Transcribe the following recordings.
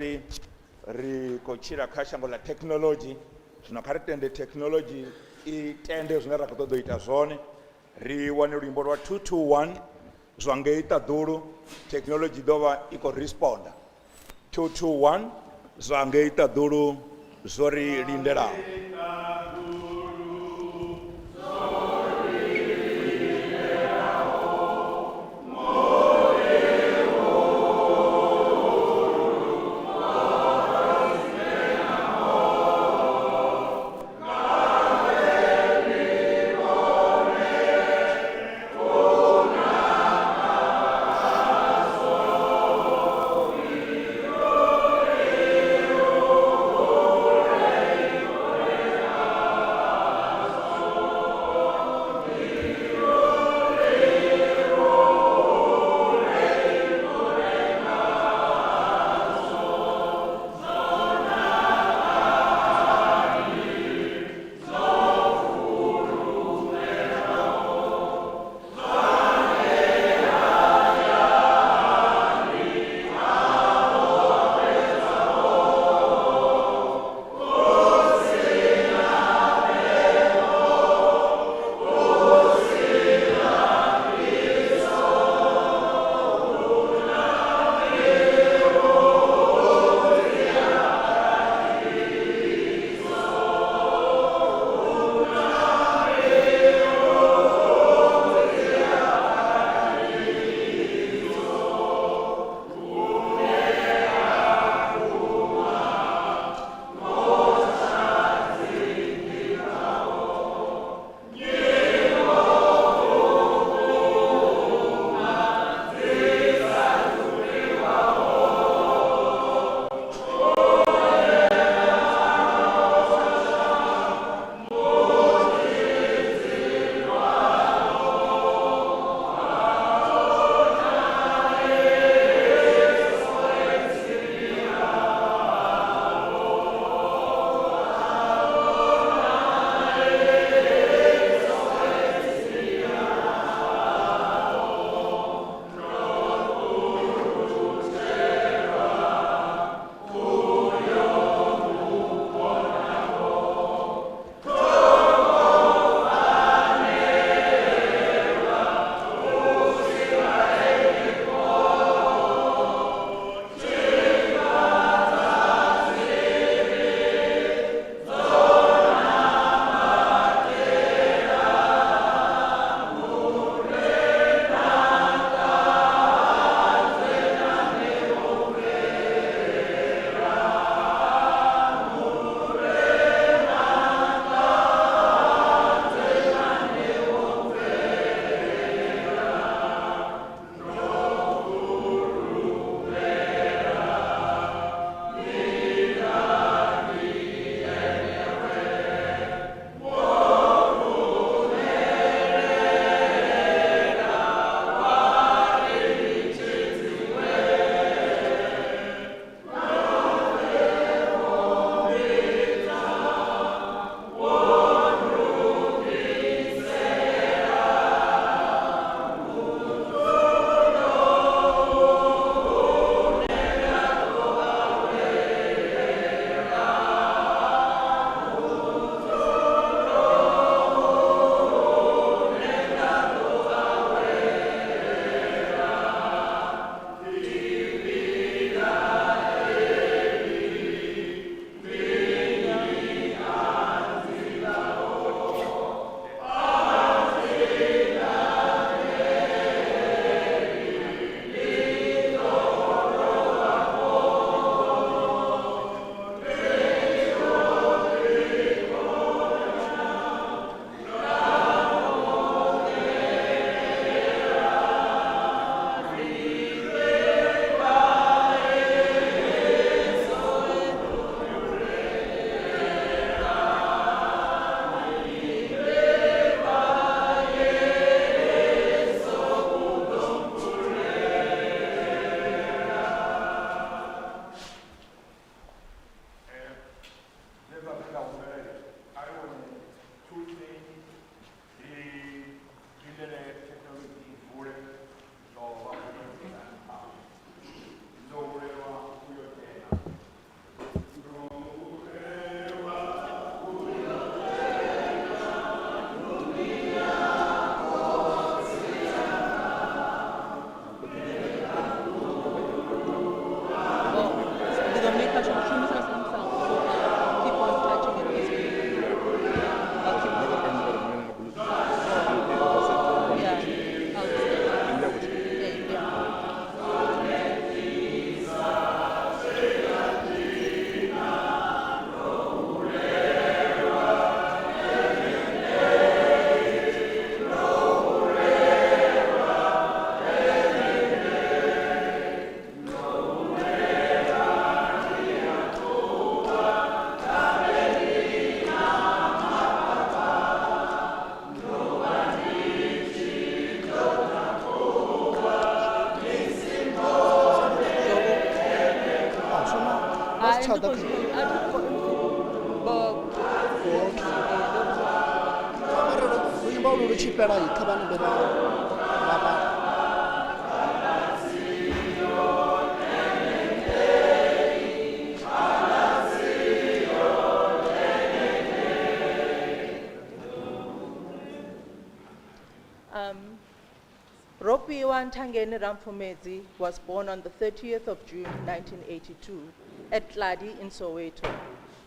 Ri khou tshila kha shango ḽa thekhinolodzhi, zwino kha ri tende thekhinolodzhi i tende zwine ra khou ṱoḓa u ita zwone. Ri wane luimbo lwa 221 zwa ngei ṱaḓulu, thekhinolodzhi i ḓo vha i khou responda. 221 zwa ngei ṱaḓulu zwo ri lindelaho. Vha si Hai, tsha ndi ḓa khou kha zwi- a thi khou- Okay. Arali luimbo ulu lu tshi fhela kha vha nambe vha vhala. Rofhiwa Nthangeni Rampfumedzi was born on the 30th of June 1982 at Tladi in Soweto.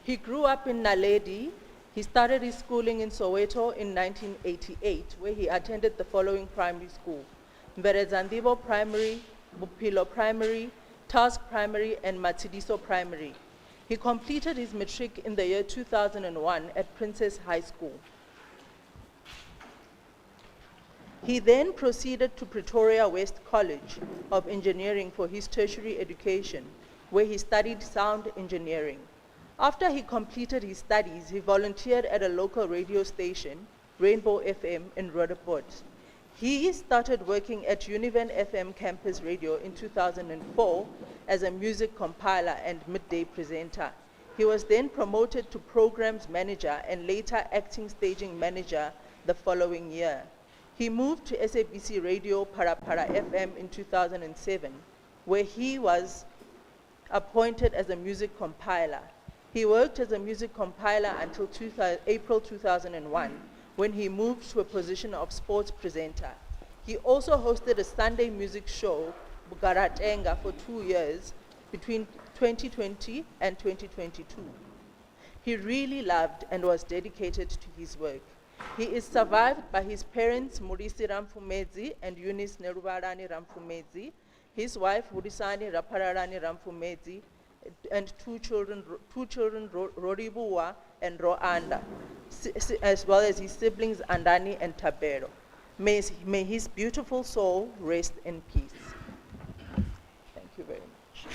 He grew up in Naledi. He started his schooling in Soweto in 1988, where he attended the following primary school: Mberezandibo Primary, Bupilo Primary, Task Primary, and Matsidiso Primary. He completed his matric in the year 2001 at Princess High School. He then proceeded to Pretoria West College of Engineering for his tertiary education, where he studied sound engineering. After he completed his studies, he volunteered at a local radio station, Rainbow FM, in Roodepoort. He started working at Univen FM Campus Radio in 2004 as a music compiler and midday presenter. He was then promoted to programs manager and later acting staging manager the following year. He moved to SABC Radio Parapara FM in 2007, where he was appointed as a music compiler. He worked as a music compiler until April 2001, when he moved to a position of sports presenter. He also hosted a Sunday music show, Bugaratenga, for 2 years between 2020 and 2022. He really loved and was dedicated to his work. He is survived by his parents, Murisi Ramfumedzi and Eunice Nerubarani Ramfumedzi, his wife, Hurisani Rapararani Ramfumedzi, and two children, Roribua and Roanda, as well as his siblings, Andani and Tabero. May his beautiful soul rest in peace. Thank you very much.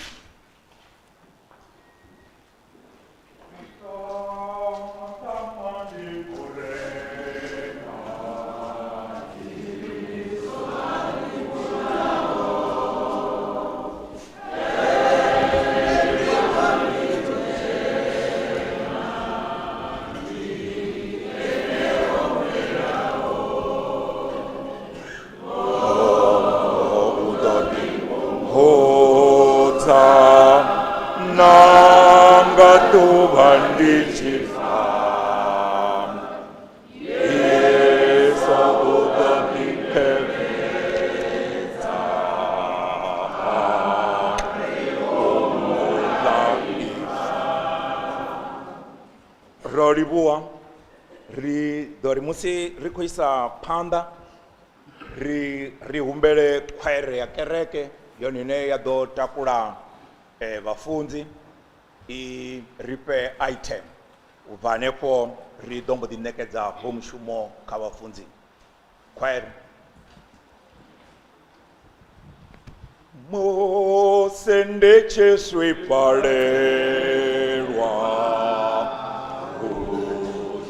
Hodza nanga ḓuvha ndi tshi fa, Yesu u ḓo ḓi khevedza, u ifa. Ro livhuwa, ri ḓo ri musi ri khou isa phanḓa ri humbele khwaere ya kereke yone ine ya ḓo takula vhafunzi i ri fhe item. U bva hanefho ri ḓo mbo ḓi ṋekedza ho mushumo kha vhafunzi. Khwaere. Musi ndi tshi swifhalelwa,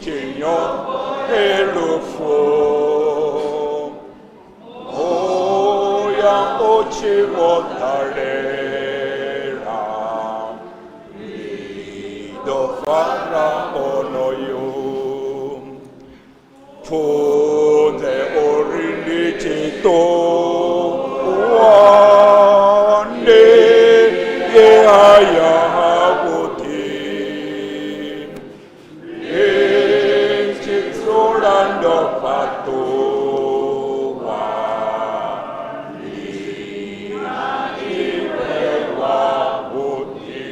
tshinyo elufu, hoya o tshi vho ṱalela, ndi ḓo fara onoyo. Pfunze uri ndi tshi ṱuwa ndi ye haya havhuḓi, ndi tshi dzula ndo fhaṱuwa, ndi iwe wavhuḓi.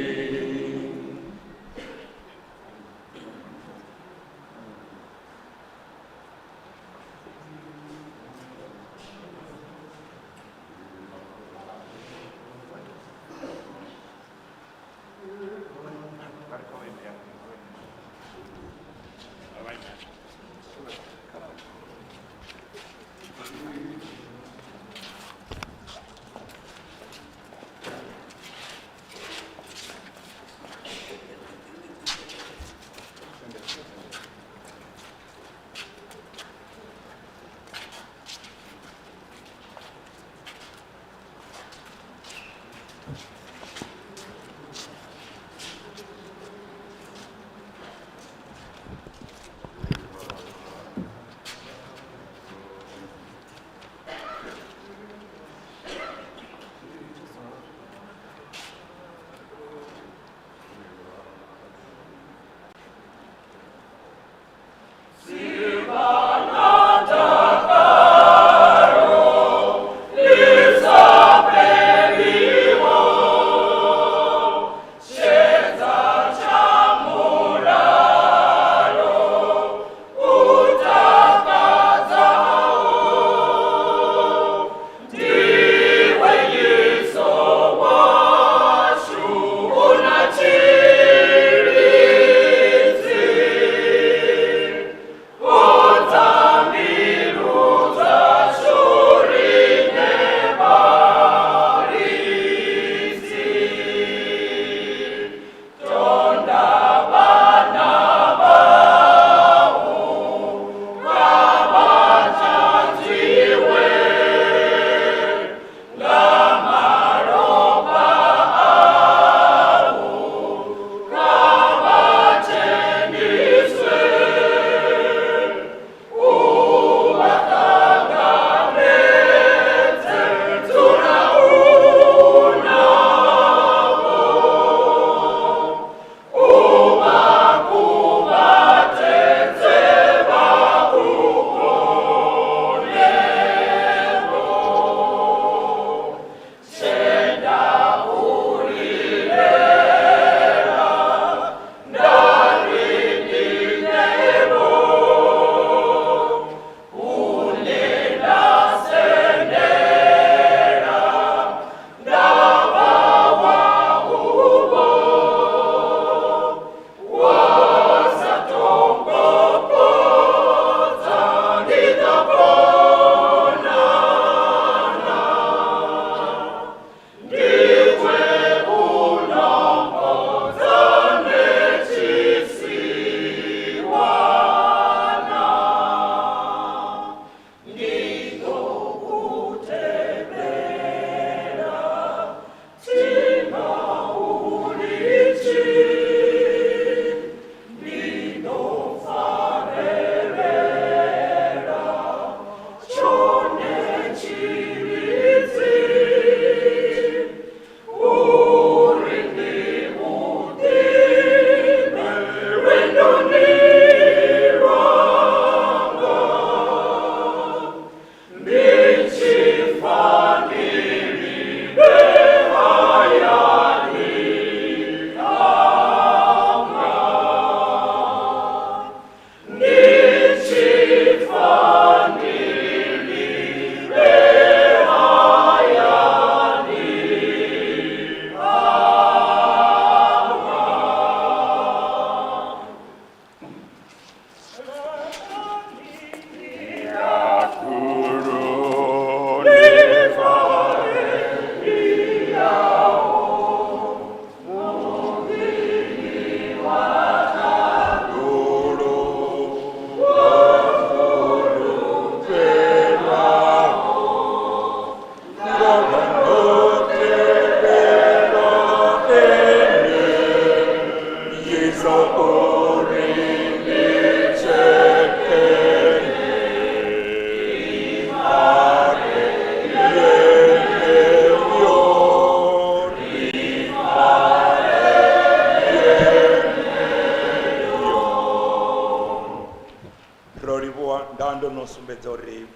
sumbedza uri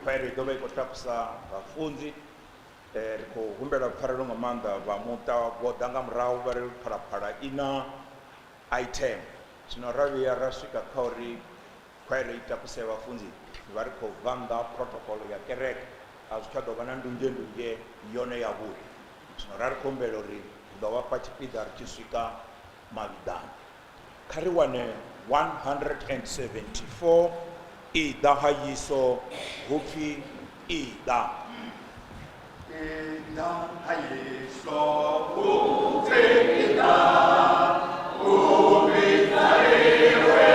khwaere i ḓo vha i khou takusa vhafunzi. Ri khou humbela pfarelo nga maanḓa vha muṱa vho ḓa nga murahu vha ri phalaphala i na item. Zwino ra vhuya ra swika kha uri khwaere i takuse vhafunzi vha ri khou bva nnḓa protocol ya kereke, a zwi tsha ḓo vha na ndunzhendunzhe yone yavhuḓi. Zwino ra ri khou humbela uri ri ḓo vha fha tshipiḓa ri tshi swika mavhiḓani. Kha ri wane 174 iḓa ha Yesu hupfi iḓa. Iḓa ha Yesu hupfi iḓa, hupfi iwe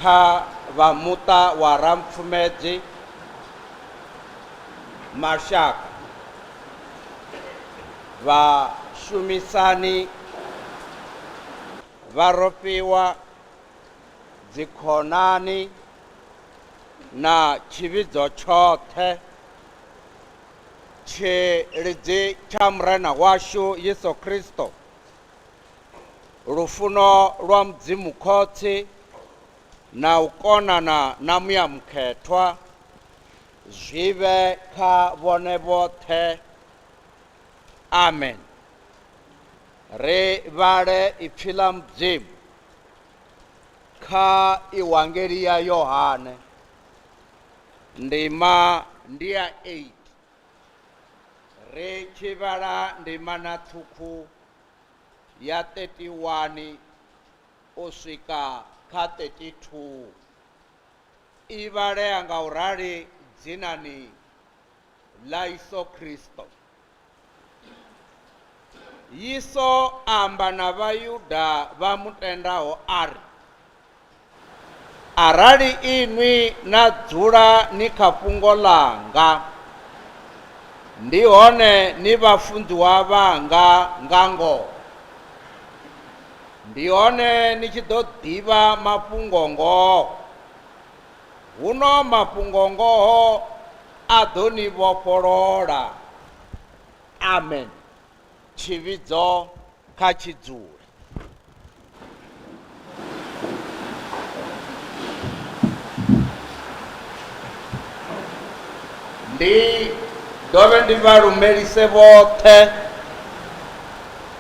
Kha vha muṱa wa Rampfumedzi, mashaka, vhashumisani, vharofhiwa, dzikhonani na tshivhidzo tshoṱhe tshilidzi tsha Murena washu Yesu Kristo, lufuno lwa Mudzimu Khotsi na u konana na Muya Mukhethwa zwi vhe kha vhone vhoṱhe. Amen. Ri vhale ipfi ḽa Mudzimu kha Iwangeli ya Yohane ndima ndi ya 8, ri tshi vhala ndimana ṱhukhu ya 31 u swika kha 32. I vhalea nga u rali dzinani ḽa Yesu Kristo. Yesu amba na Vhayuda vha mu tendaho a ri, Arali inwi na dzula ni kha fhungo ḽanga, ndi hone ni vhafunziwa vhanga nga ngoho, ndi hone ni tshi ḓo ḓivha mafhungo-ngoho, huno mafhungo-ngoho a ḓo ni vhofholola. Amen. Tshivhidzo kha tshi dzule. Ndi dovhe ndi vha lumelise vhoṱhe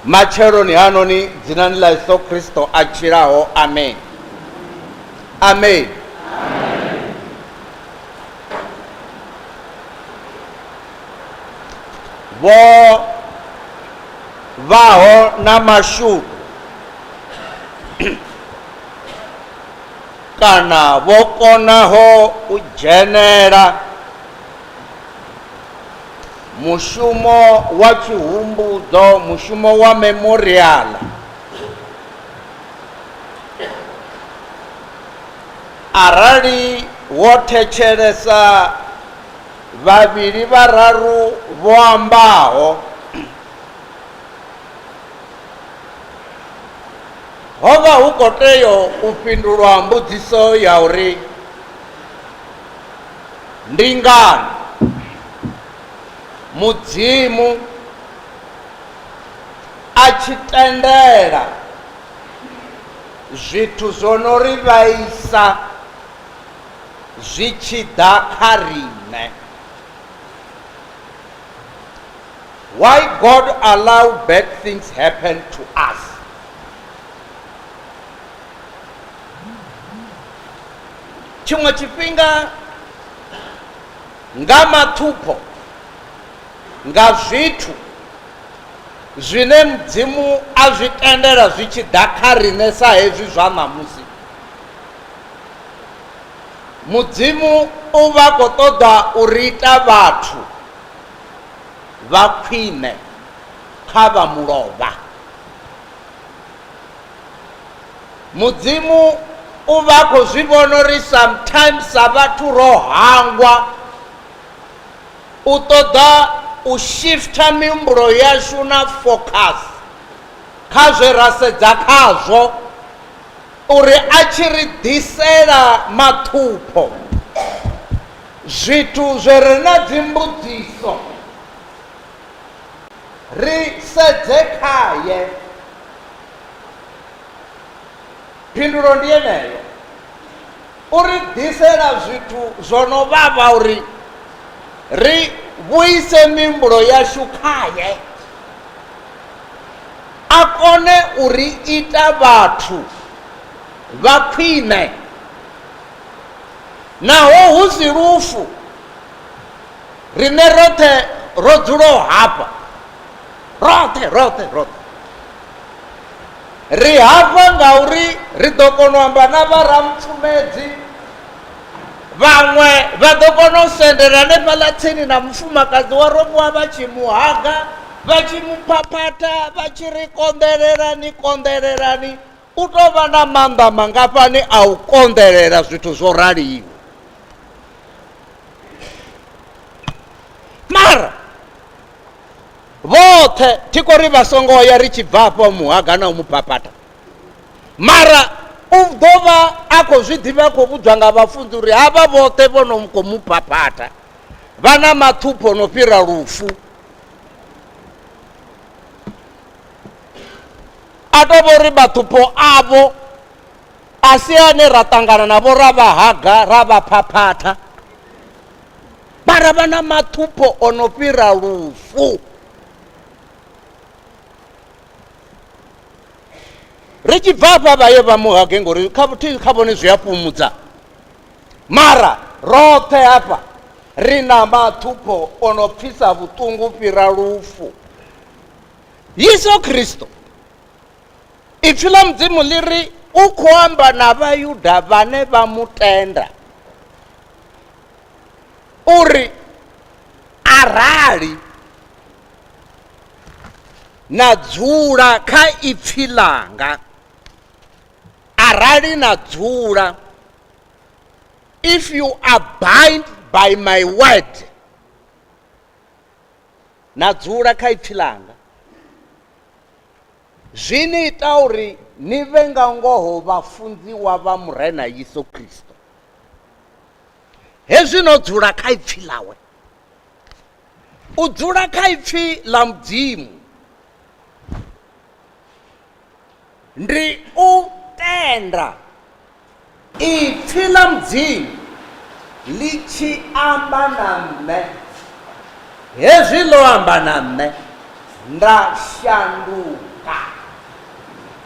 matsheloni hanoni dzinani ḽa Yesu Kristo a tshilaho. Amen. Amen. Vho vhaho na mashudu kana vho konaho u dzhenela mushumo wa tshihumbudzo, mushumo wa memoriaḽa, arali wo thetshelesa vhavhili vhararu vho ambaho, ho vha hu khou tea u fhindulwa mbudziso ya uri ndi ngani Mudzimu a tshi tendela zwithu zwo no ri vhaisa zwi tshi ḓa kha riṋe. Why God allow bad things happen to us? Tshiṅwe tshifhinga nga maṱhupho, nga zwithu zwine Mudzimu a zwi tendela zwi tshi ḓa kha riṋe sa hezwi zwa ṋamusi, Mudzimu u vha khou ṱoḓa u ri ita vhathu vha khwine kha vha mulovha. Mudzimu u vha khou zwi vhona uri sometimes sa vhathu ro hangwa u ṱoḓa u shifter mihumbulo yashu na focus kha zwe ra sedza khazwo. Uri a tshi ri ḓisela maṱhupho, zwithu zwi re na dzimbudziso, ri sedze khae. Phindulo ndi yeneyo. U ri ḓisela zwithu zwo no vhavha uri ri vhuise mihumbulo yashu khae. A kone u ri ita vhathu vha khwine. Naho hu si lufu, riṋe roṱhe ro dzulaho hafha, roṱhe, roṱhe, roṱhe, ri hafha ngauri ri ḓo kona u amba na vha Rampfumedzi, vhaṅwe vha ḓo kona u sendela hanefhaḽa tsini na mufumakadzi wa Rofhiwa vha tshi mu haga, vha tshi mu phaphatha, vha tshi ri konḓelelani, konḓelelani. U tou vha na maanḓa mangafhani a u konḓelela zwithu zwo raliho. Mara vhoṱhe thi khou ri vha songo ya ri tshi bva afha u mu haga na u mu phaphatha, mara u ḓo vha a khou zwi ḓivha, a khou vhudzwa nga vhafunzi uri havha vhoṱhe vho no khou mu phaphatha vha na maṱhupho no fhira lufu. A tou vha uri maṱhupho avho a si ane ra ṱangana navho ra vha haga ra vha phaphatha, mara vha na maṱhupho o no fhira lufu. Ri tshi bva afha vha ye vha mu hage ngori kha thi kha vhone zwi a fhumudza, mara roṱhe hafha ri na maṱhupho o no pfisa vhuṱungu fhira lufu. Yesu Kristo, Ipfi ḽa Mudzimu ḽi ri u khou amba na Vhayuda vhane vha mu tenda uri arali na dzula kha ipfi ḽanga, arali na dzula, if you abide by my word, na dzula kha ipfi ḽanga, zwi ni ita uri ni vhe nga ngoho vhafunziwa vha Murena Yesu Kristo. Hezwi no dzula kha ipfi ḽawe, u dzula kha ipfi ḽa Mudzimu ndi u tenda ipfi ḽa Mudzimu ḽi tshi amba na nṋe. Hezwi ḽo amba na nṋe, nda shanduka,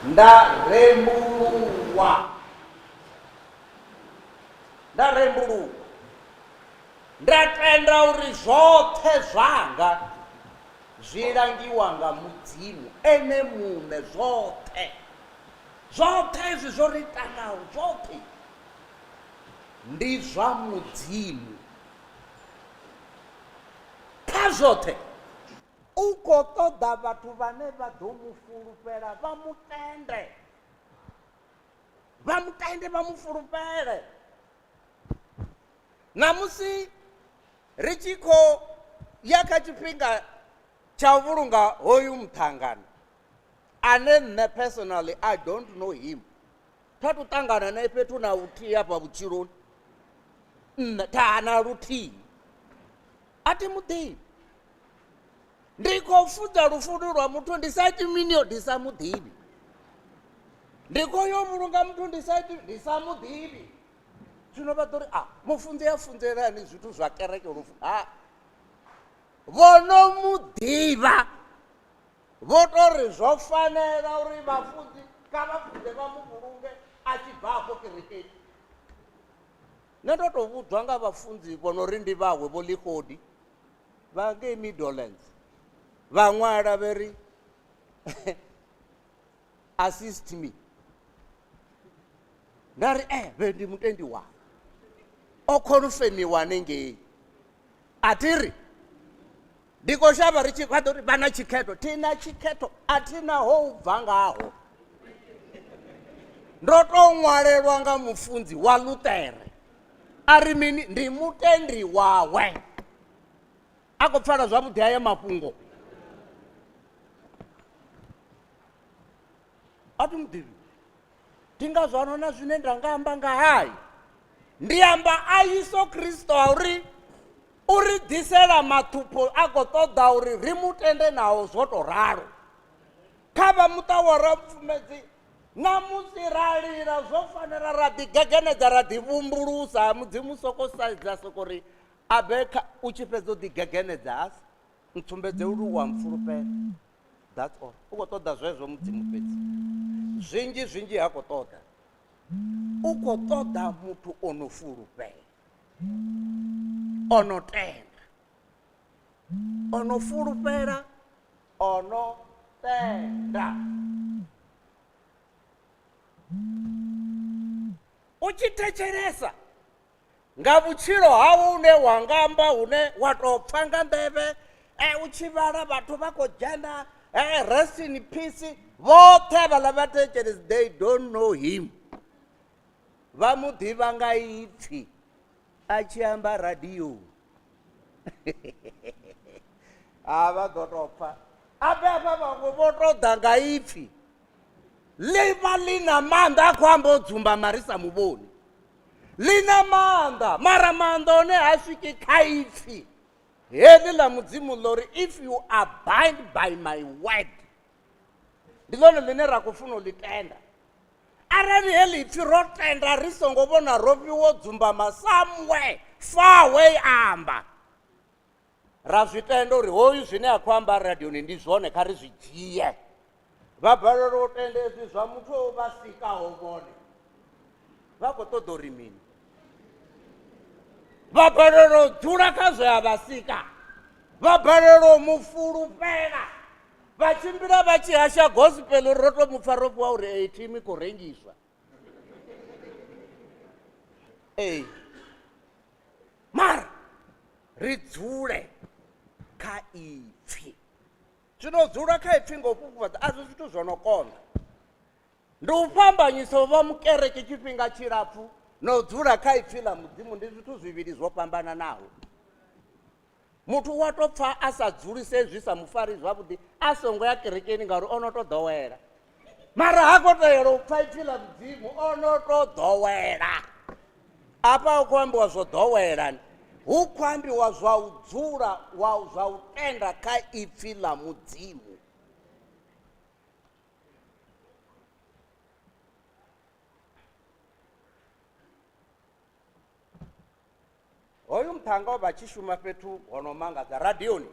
nda rembuluwa, nda rembuluwa. Nda tenda uri zwoṱhe zwanga zwi langiwa nga Mudzimu Ene muṋe, zwoṱhe, zwoṱhe izwi zwo ri tangaho, zwoṱhe ndi zwa Mudzimu. Kha zwoṱhe, U khou ṱoḓa vhathu vhane vha ḓo mu fulufhela, vha mu tende, vha mu tende, vha mu fulufhele. Ṋamusi ri tshi khou ya kha tshifhinga tsha u vhulunga hoyu muṱhangana ane nṋe personally I don't know him, tha thu ṱangana nae fhethu na huthihi hafha vhutshiloni, nṋe tha na luthihi a thi muḓivhi. Ndi khou funza lufuno lwa muthu ndi sa iti mini ndi sa muḓivhi, ndi khou yo vhulunga muthu ndi sa iti ndi sa muḓivhi. Zwino vha ḓo ri a mufunzi a funzelani zwithu zwa kereke lufu ha vho no mu ḓivha vho to ri zwo fanela uri vhafunzi kha vha funze vha mu vhulunge a tshi bva afho kerekeni. Nṋe ndo to vhudzwa nga vhafunzi vho no ri ndi vhawe vho Ḽigodi vha ngei Middlelands vha ṅwala vhe ri assist me. Nda ri eh vhe ndi mutendi wa o khonfemiwa hanengei. A thi ri ndi khou shavha ri tshi vha ḓo ri vha na tshikhetho, thi na tshikhetho, a thi na ho u bva ngaho. Ndo tou ṅwalelwa nga mufunzi wa Luṱere a ri mini, ndi mutendi wawe. A khou pfala zwavhuḓi haya mafhungo. A thi muḓivhi. Ndi ngazwo ano na zwine nda nga amba nga hae. Ndi amba a Yesu Kristo a uri u ri ḓisela maṱhupho a khou ṱoḓa uri ri mu tende naho zwo tou ralo. Kha vha muṱa wa Ramupfumedzi na musi ra lila zwo fanela ra ḓigegenedza ra ḓivhumbulusa Mudzimu soko sedza soko ri a be kha u tshi fhedza u ḓigegenedza hasi ntsumbedze uri u a mpfulufhela. That's all. U khou ṱoḓa zwezwo Mudzimu fhedzi. Zwinzhi zwinzhi ha khou ṱoḓa. U khou ṱoḓa muthu o no fulufhela, o no tenda, o no fulufhela, o no tenda. U tshi thetshelesa nga vhutshilo hawe une wa nga amba hune wa tou pfa nga nḓevhe u tshi vhala vhathu vha khou dzhena Rest in peace. Vhoṱhe havhaḽa vhathetshelesi they don't know him. Vha mu ḓivha nga ipfhi a tshi amba radioni. Ha vha ḓo tou pfa. Abe hafha vhaṅwe vho tou ḓa nga ipfhi. Ḽi vha ḽi na maanḓa a khou amba o dzumbama ri sa mu vhoni. Ḽi na maanḓa mara maanḓa one ha swiki kha ipfhi. Heḽi ḽa Mudzimu ḽo ri if you abide by my word. Ndi ḽone ḽine ra khou funa u ḽi tenda. Arali heḽi ipfi ro tenda ri songo vhona ro fhiwa dzumbama somewhere far away amba. Ra zwi tenda uri hoyu zwine a khou amba radioni ndi zwone kha ri zwi dzhie. Vha balelwa u tenda hezwi zwa muthu o vha sikaho vhone. Vha khou ṱoḓa uri mini? Vha balelwa u dzula kha zwe a vha sika. Vha balelwa u mu fulufhela. Vha tshimbila vha tshi hasha gospel uri ro tou mu pfa ro fhiwa uri eyi thimu i khou rengiswa. Ee. Mara ri dzule kha ipfi. Zwino dzula kha ipfi nga u fhufhadza a si zwithu zwo no konḓa. Ndi u fhambanyisa u vha mukereke tshifhinga tshilapfu na u dzula kha ipfi ḽa Mudzimu ndi zwithu zwivhili zwo fhambananaho. Muthu wa tou pfa a sa dzulise zwi sa mu fari zwavhuḓi a songo ya kerekeni ngauri o no tou ḓowela. Mara ha khou tea u pfa ipfi ḽa Mudzimu o no tou ḓowela. Afha hu khou ambiwa zwo ḓowela, hu khou ambiwa zwa u dzula wa zwa u tenda kha ipfi ḽa Mudzimu. Hoyu muṱhannga o vha tshi shuma fhethu ho no mangadza radioni.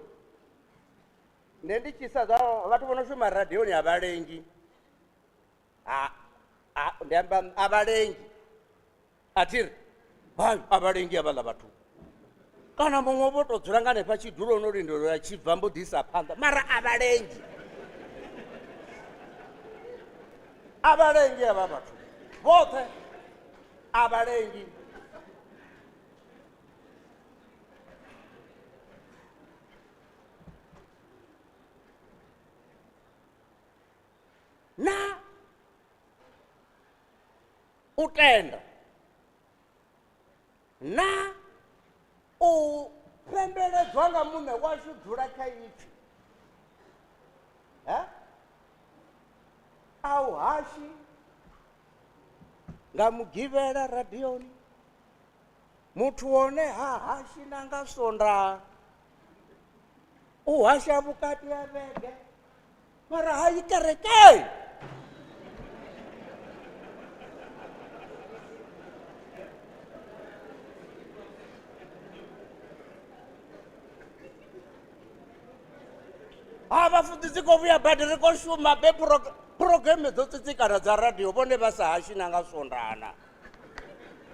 Nṋe ndi tshi sedza vhathu vho no shuma radioni a vha lengi. A a ndi amba a vha lengi. A thi ri hai a vha lengi havhaḽa vhathu. Kana muṅwe vho to dzula nga hanefha tshiduloni o lindela a tshi bva mbo ḓi isa phanḓa mara a vha lengi. A vha lengi havha vhathu vhoṱhe a vha lengi. Na u tenda na u fhembeledzwa nga muṋe washu dzula kha ipfi ha a u hashi nga mugivhela radioni muthu wone ha hashi na nga sondaha u hasha vhukati ha vhege mara ha yi kerekeni ha vhafunzi dzi khou vhuya badi ri khou shuma be phurogeme dzo tsitsikana dza radio vhone vha sa hashi na nga swondana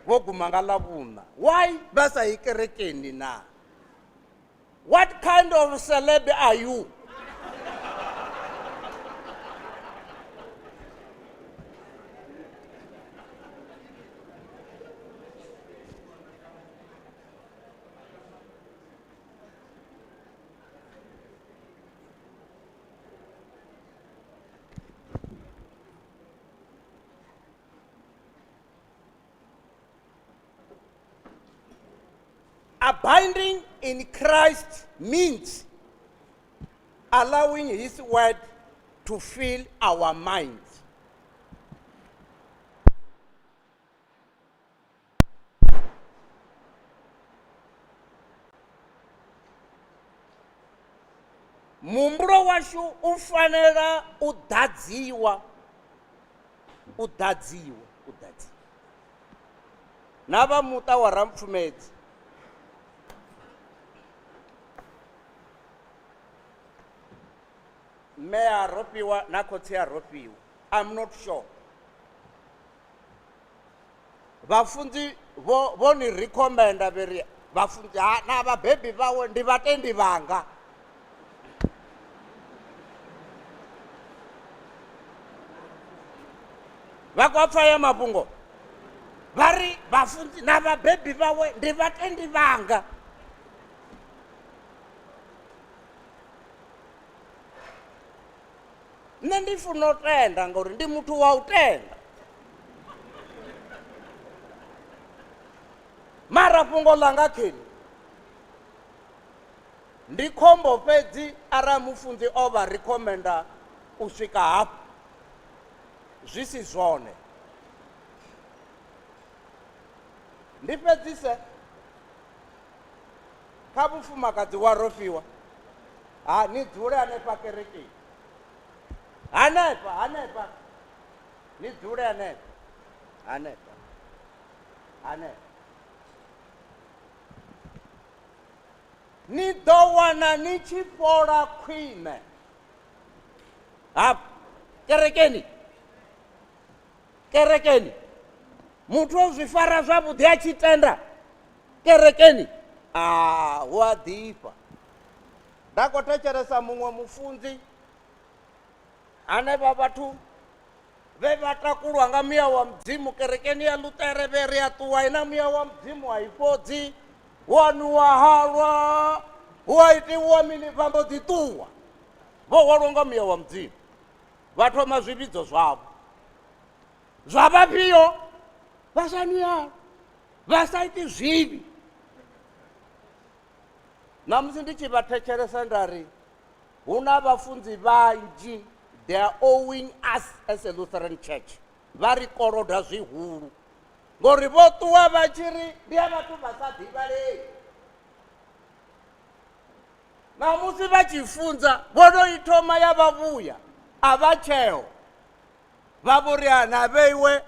vho guma nga ḽavhuṋa why vha sa yi kerekeni na what kind of celeb are you Abiding in Christ means allowing His word to fill our minds. Muhumbulo washu u fanela u ḓadziwa u ḓadziwa u ḓadziwa na vha muṱa wa Rampfumedzi mme a rofhiwa na khotsi a rofhiwa I'm not sure vhafunzi vho vho ni recommenda vheri vhafunzi ha na vhabebi vhawe ndi vhatendi vhanga vha khou pfa ya mafhungo vha ri vhafunzi na vhabebi vhawe ndi vhatendi vhanga Nṋe ndi funa u tenda ngauri ndi muthu wa u tenda. Mara fhungo ḽanga kheli ndi khombo fhedzi arali mufunzi o vha rikhomenda u swika hafhu zwi si zwone. Ndi fhedzise kha mufumakadzi wa Rofhiwa. Ha ni dzule hanefha kerekeni. Hanefha, hanefha. Ni dzule hanefha. Hanefha. Hanefha. Ni ḓo wana ni tshi fhola khwine. Hafha kerekeni. Kerekeni. Muthu o zwi fara zwavhuḓi a tshi tenda kerekeni. Ah, hu a ḓifha. Nda khou thetshelesa muṅwe mufunzi hanevha vhathu vhe vha takulwa nga muya wa Mudzimu kerekeni ya Luṱere vhe ri a ṱuwa ina muya wa Mudzimu a i fhodzi, hu a nwiwa halwa, hu a itiwa mini, vha mbo ḓi ṱuwa vho hwalwa nga muya wa Mudzimu vha thoma zwivhidzo zwavho zwa vhafhio vha sa nwi halwa, vha sa iti zwivhi. Ṋamusi ndi tshi vha thetshelesa nda ri hu na vhafunzi vhanzhi they are owing us as a Lutheran church, vha ri koloda zwihulu ngori vho ṱuwa vha tshi ri ndi ya vhathu vha sa ḓivhalei. Ṋamusi vha tshi funza vho no i thoma ya vha vhuya a vha tsheo, vha vho ri a na vheiwe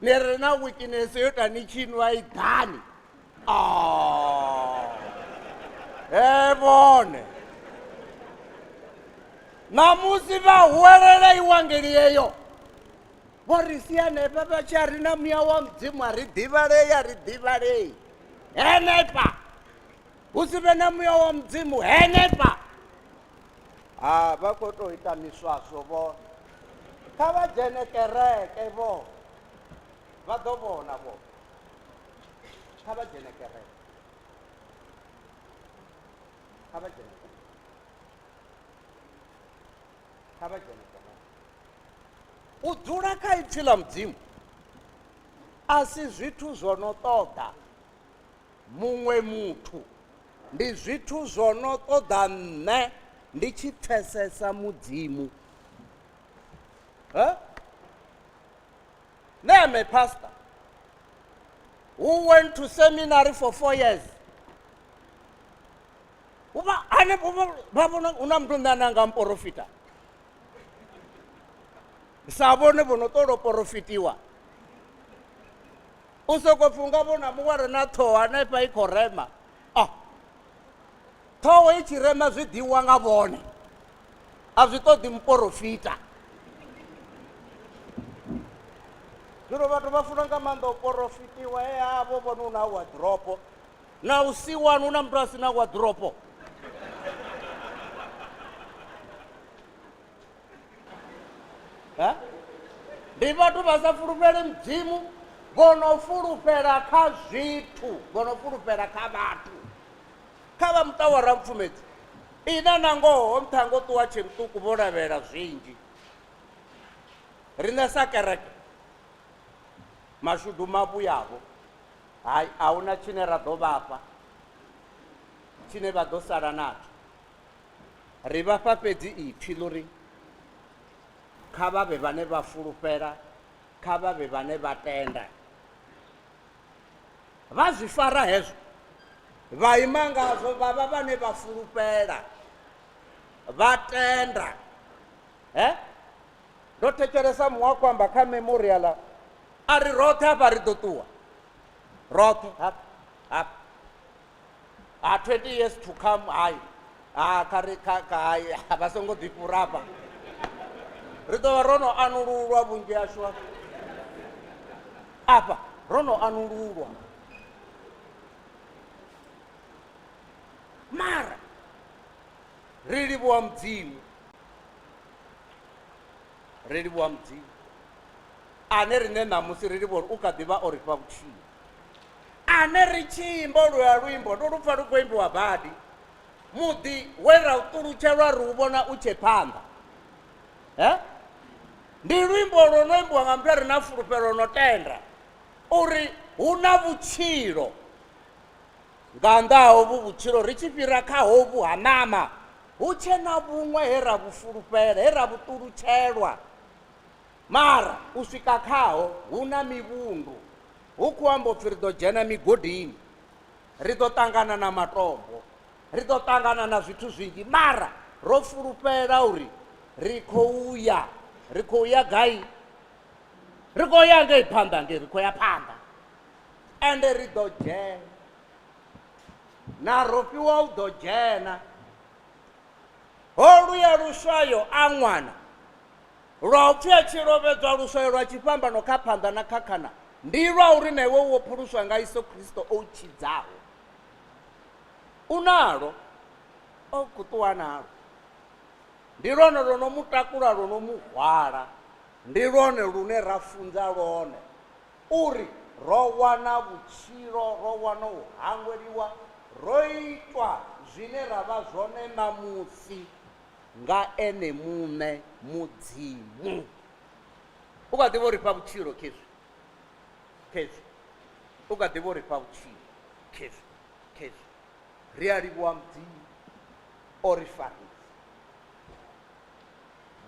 ni re na weakness yo ita ni tshi nwa i ḓani. He vhone ṋamusi vha huwelela iwangeli yeyo vho ri sia hanefha vha tshi a ri na muya wa Mudzimu a ri ḓivhalei, a ri ḓivhalei henefha hu si vhe na muya wa Mudzimu henefha. Ha vha khou tou ita miswaswo vhone, kha vha dzhene kereke vhone vha ḓo vhona vhone, kha vha dzhene kereke, kha vha dzhene kereke, kha vha dzhene kereke. U dzula kha ipfi ḽa Mudzimu a si zwithu zwo no ṱoḓa muṅwe muthu, ndi zwithu zwo no ṱoḓa nṋe ndi tshi pfesesa Mudzimu. Huh? Nṋe am a pastor who went to seminary for 4 years. Uvha hanefho vha vhona hu na muthu nṋe ane a nga muporofita sa vhone vho no ṱola u porofitiwa. U soko pfi unga vhona muṅwe a re na ṱhoho hanefha i khou rema. Ah, ṱhoho i tshi rema zwi ḓiwa nga vhone, a zwi ṱoḓi muporofita. Zwino vhathu vha funa nga maanḓa u porofitiwa, he havho vhone u na waḓiropo na u siwani hu na muthu a si na waḓiropo. Ha? Ndi vhathu vha sa fulufheli Mudzimu, vho no fulufhela kha zwithu, vho no fulufhela kha vhathu. Kha vha muṱa wa Rampfumedzi, ina na ngoho nṱha ngo ṱuwa tshe muṱuku vho lavhelela zwinzhi. Riṋe sa kereke mashudu mavhuyavho, hai a huna tshine ra ḓo vhafha tshine vha ḓo sala natsho. Ri vha fha fhedzi ipfi ḽo ri kha vha vhe vhane vha fulufhela, kha vha vhe vhane vha tenda. Vha zwi fara hezwo, vha ima ngazwo, vha vha vhane vha fulufhela, vha tenda. He? Ndo thetshelesa muṅwe a khou amba kha memorial a ri roṱhe hafha ri ḓo ṱuwa. Roṱhe hafha, hafha. Ha 20 years to come, hai. Ha, kha ri, kha, kha, hai, vha songo ḓi fhura hafha. Ri ḓo vha ro no anululwa vhunzhi hashu hafha. Afha ro no anululwa. Mara ri livhuwa Mudzimu, ri livhuwa Mudzimu ane riṋe ṋamusi ri livhuwa uri u kha ḓi vha o ri fha vhutshilo. Ane ri tshi imba oluya luimbo ndo lu pfa lu khou imbiwa badi, muḓi we ra u ṱulutshelwa ri u vhona u tshe phanḓa. Ndi luimbo lwo no imbiwa nga muthu a re na fulufhelo no tenda uri hu na vhutshilo nga nnḓa ha hovhu vhutshilo ri tshi fhira kha hovhu ha ṋama hu tshe na vhuṅwe he ra vhu fulufhela he ra vhu ṱulutshelwa mara u swika khaho hu na mivhundu hu khou amba upfhi ri ḓo dzhena migodini ri ḓo ṱangana na matombo ri ḓo ṱangana na zwithu zwinzhi mara ro fulufhela uri ri khou ya ri khou ya gai ri khou ya ngei phanḓa ngei ri khou ya phanḓa ende ri ḓo dzhena na rofhiwa u ḓo dzhena holuya luswayo a ṅwana lwa u pfhi a tshi lovhedzwa luswayo lwa tshifhambano kha phanḓa na kha khana ndi lwa uri na iwe wo phuluswa nga Yesu Kristo o u tshidzaho u nalo o khou ṱuwa nalo ndi lwone lwo no mu takula lwo no mu hwala ndi lwone lune ra funza lwone uri ro wana vhutshilo ro wana u hangweliwa ro itwa zwine ra vha zwone ṋamusi nga ene muṋe mudzimu u kha ḓivha uri fha vhutshilo khezwi khezwi u kha ḓivha uri fha vhutshilo khezwi khezwi ri a livhuwa mudzimu o ri farisa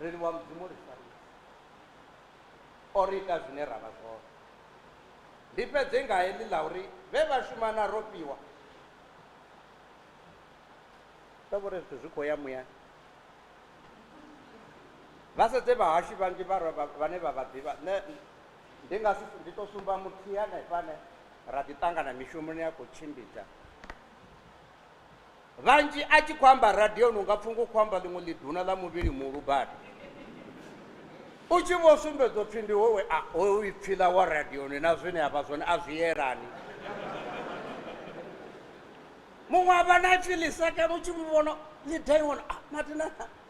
ri livhuwa mudzimu o ri farisa o ri ita zwine ra vha zwone ndi fhedze nga heḽi ḽa uri vhe vha shuma na rofhiwa vha vhori zwithu zwi khou ya muyani vha sedze vhahashu vhanzhi vhane vha vha ḓivha nṋe ndi nga si ndi to sumba muthihi hanefha ane ra ḓi ṱangana mishumoni ya khou tshimbidza vhanzhi a tshi khou amba radioni unga pfungo khou amba ḽiṅwe ḽiduna ḽa muvhili muhulu badi u tshi vho sumbedza upfhi ndi howe hoyu ipfhi ḽa wa radioni na zwine a vha zwone a zwi yelani muṅwe a vha na ipfhi ḽisekene u tshi mu vhona ḽi daiwana matina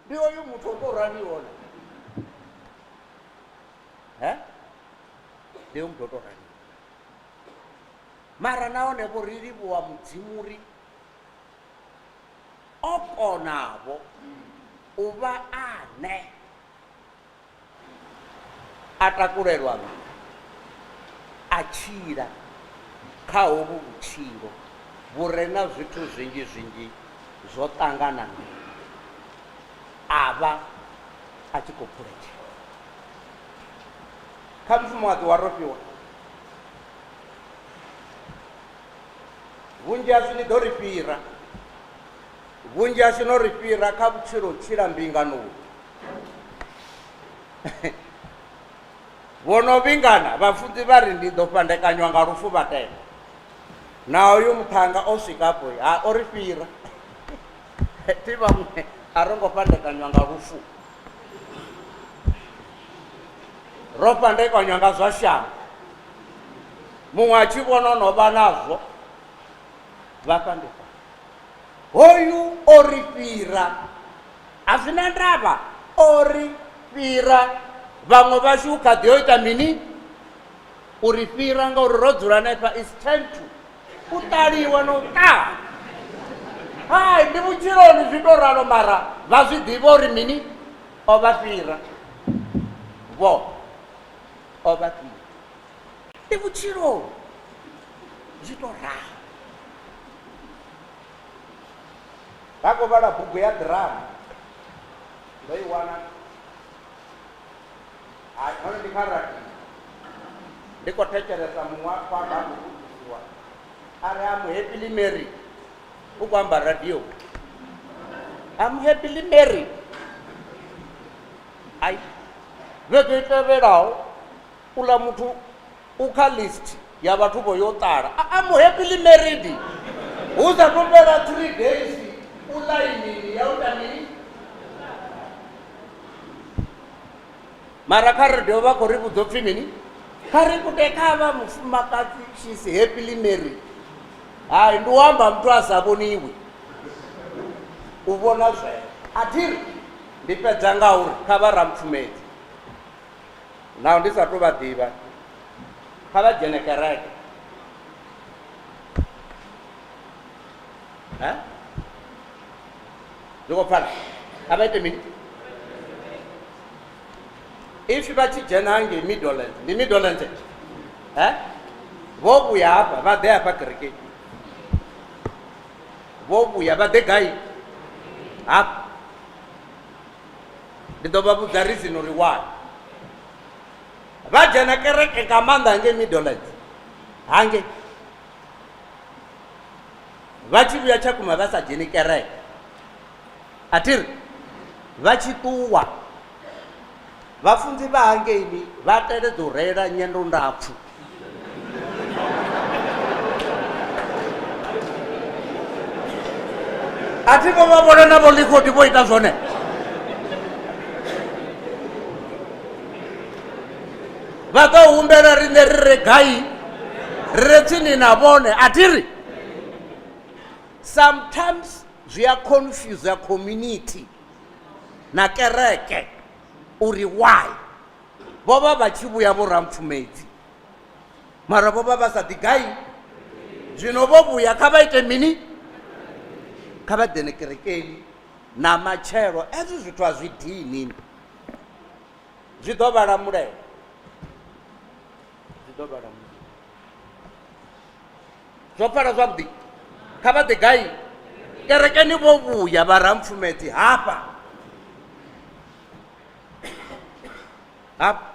ndi hoyu muthu o tou raliho na he ndi hoyu muthu o tou raliho mara nahone vho ri livhuwa mudzimu uri o konavho u vha ane a takulelwa nṱha a tshila kha hovhu vhutshilo vhu re na zwithu zwinzhi zwinzhi zwo ṱangananaho a vha a tshi khou phuletshela kha mufumakadzi wa Rofhiwa vhunzhi hashu ni ḓo ri fhira vhunzhi hashu no ri fhira kha vhutshilo tshila mbinganoni vho no vhingana vhafunzi vha ri ndi ḓo fhandekanywa nga lufu vha tenda na uyu muṱhanga o swika afho ha o ri fhira thi vhaṅwe a ro ngo fhandekanywa nga lufu ro fhandekanywa nga zwa shango muṅwe a tshi vhona no vha nazwo vha fhandekanya hoyu o ri fhira a zwi na ndavha o ri fhira vhaṅwe vhashu u kha ḓi yo ita mini u ri fhira ngauri ro dzula hanefha is 10 to u ṱaliwa na u ṱaha hai ndi vhutshiloni zwi to ralo mara vha zwi ḓivha uri mini o vha fhira vho o vha fhira ndi vhutshiloni zwi to ralo vha khou vhala bugu ya drama ndo i wana hai hone ndi kha radio ndi khou thetshelesa muṅwe a khou amba a khou vhudzisiwa a ri am happily married u khou amba radio am happily married ai vhege i tevhelaho uḽa muthu u kha list ya vhathu vho yo ṱala am happily married hu sa tou fhela 3 days u ḽainini ya u ita mini mara kha radio vha khou ri vhudza upfhi mini kha ri kude kha vha mufumakadzi she's happily married hai ndi u amba muthu a sa vhoniwi u vhona zweo a thi ri ndi fhedza nga uri kha vha rampfumedzi naho ndi sa tou vha ḓivha kha vha dzhene kereke he zwi khou pfala kha vha ite mini If vha tshi dzhena hangei Middlelands, ndi Middlelands eh? Vho vhuya hafha vha ḓe hafha kerekeni. Vho vhuya vha ḓe gai? Hafha. Ndi ḓo vha vhudza reason uri why. Vha dzhena kereke nga maanḓa hangei Middlelands. Hangei. Vha tshi vhuya Tshakhuma vha sa dzheni kereke. A thi ri vha tshi ṱuwa vhafunzi vha hangeini vha teledza u reila nyendo ndapfu. A thi vho vha vhona na vho Ḽikhodi vho ita zwone. Vha ḓo humbela riṋe ri re gai, ri re tsini na vhone. A thi ri sometimes zwi a confuse community na kereke uri why vho vha vha tshi vhuya vho Rampfumedzi mara vho vha vha sa ḓi gai. Zwino vho vhuya kha vha ite mini? Kha vha dzhene kerekeni na matshelo. Ezwi zwithu a zwi dini, zwi ḓo vha lamulela, zwi ḓo vha lamulela. Zwo pfala zwavhuḓi? Kha vha ḓe gai kerekeni vho vhuya vha Rampfumedzi hafha hafha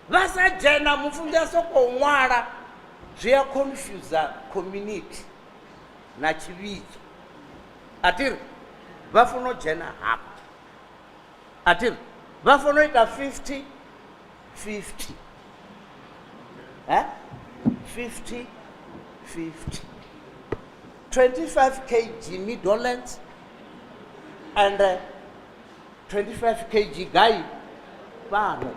vha sa dzhena mufunzi a sokou ṅwala zwi a confuse community na tshivhidzo. A thi ri vha funa u dzhena hafha, a thi ri vha funa u ita 50 50, eh? 50 50, 25 kg Middlelands and 25 kg gai fhano.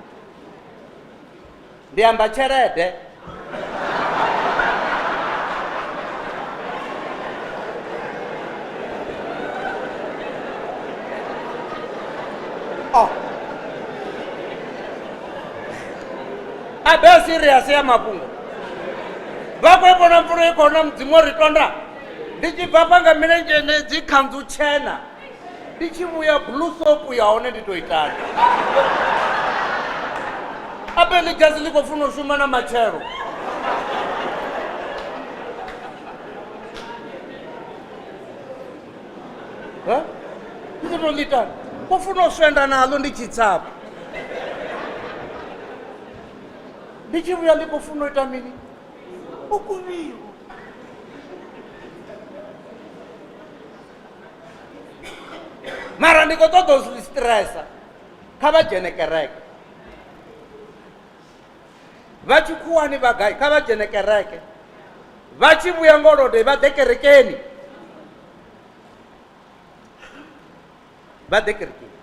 Ndi amba tshelede. Oh. A be serious ya mafhungo. Vha khou vhona mvula i khou na Mudzimu o ri tonda. Ndi tshi bva fha nga milenzhe dzi khanzu tshena. Ndi tshi vhuya blue soap ya hone ndi to itani. Abe ḽi dzhasi ḽi khou funa u shuma na matshelo. Ha? Ndi ḓo to ḽi itani. Khou funa u swenda naḽo ndi tshi tsapa. Ndi tshi vhuya ḽi khou funa u ita mini? U kuvhiwa. Mara ndi khou ṱoḓa u zwi stressa, kha vha dzhene kereke. Vha tshikhuwani vha gai, kha vha dzhene kereke. Vha tshi vhuya ngolode vha ḓe kerekeni. Vha ḓe kerekeni.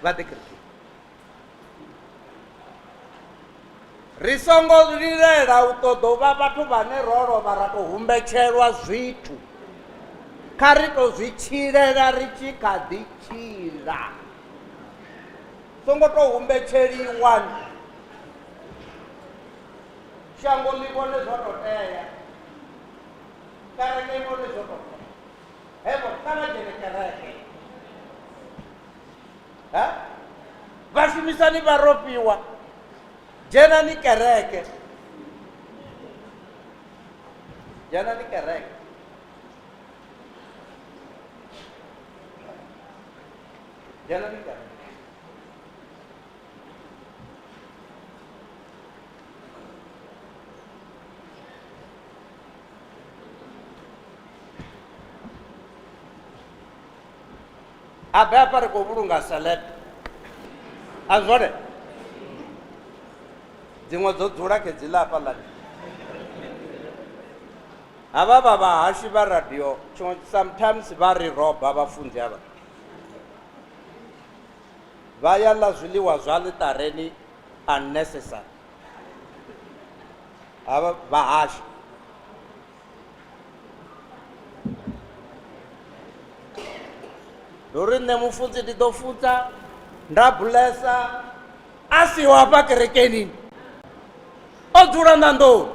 Vha ḓe kerekeni. Ri songo lilela u ṱoḓa u vha vhathu vhane ro lovha ra tou humbetshelwa zwithu. Kha ri tou zwi tshilela ri tshi kha ḓi tshila. Songo tou humbetsheliwa. Shango ḽi vhone zwo tou tea. Kereke i vhone zwo tou tea. Hevho kha vha dzhene kereke. Ha? Vhashumisani vha rofhiwa, dzhenani kereke, dzhenani kereke. Dzhenani kereke. Abe hafha ri khou vhulunga celeb. A zwone? Dziṅwe dzo dzula khe dziḽa hafhaḽani. Havha vha vhahashi vha radio tshiṅwe sometimes vha ri roba vhafunzi havha. Vha ya ḽa zwiḽiwa zwa ḽiṱareni unnecessary. Havha vhahashi. Ndi uri nṋe mufunzi ndi ḓo funza nda bulesa a siho hafha kerekeni o dzula ṋanḓoni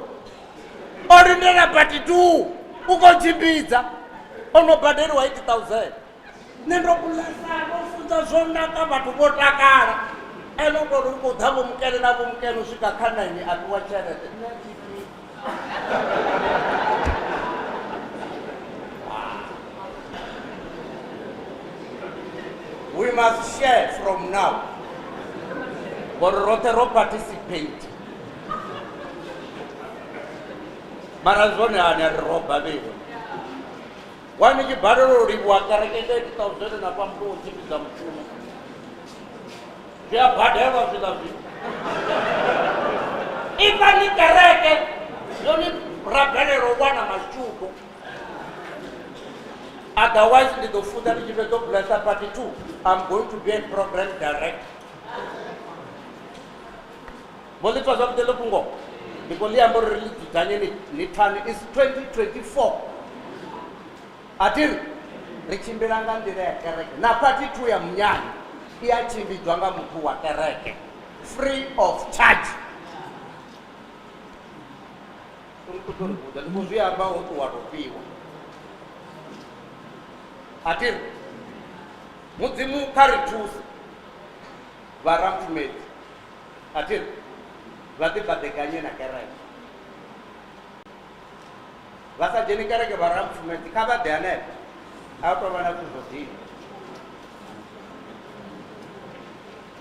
o lindela bati 2 u khou tshimbidza o no badeliwa 8000. Nṋe ndo bulesa ndo funza zwo naka vhathu vho takala. Ene u tori u khou ḓa vho mukene na vho mukene u swika kha 9 a fhiwa tshelede. Nṋe a thi fhiwi. We must share from now. Ngori roṱhe ro participate. Mara zwone hani a ri roba vheiwe. Why ni tshi balelwa u livhuwa kereke nga 8000 na fha muthu wo tshimbidza mushumo. Zwi a badelwa zwiḽa zwithu. Ifha ni kereke yo ni rabelela u wana mashudu. Otherwise ndi ḓo funza ndi tshi fhedza u blessa part 2. I'm going to be a program director. Vho ḽi pfa zwavhuḓi ḽo fhungo? Ndi khou ḽi amba uri ri ḽi dzudzanye ni pfani. It's 2024. A thi ri ri tshimbila nga nḓila ya kereke na part 2 ya munyanya i a tshimbidzwa nga muthu wa kereke free of charge. Songo ṱoḓa uri vhudza ndi khou zwi amba ho ṱuwa ro fhiwa. A thi ri Mudzimu kha ri thuse vha Rampfumedzi a thi ri vha ḓi baḓekanye na kereke. Vha sa dzheni kereke vha Rampfumedzi kha vha ḓe hanefha a tou vha na zwithu zwo dina.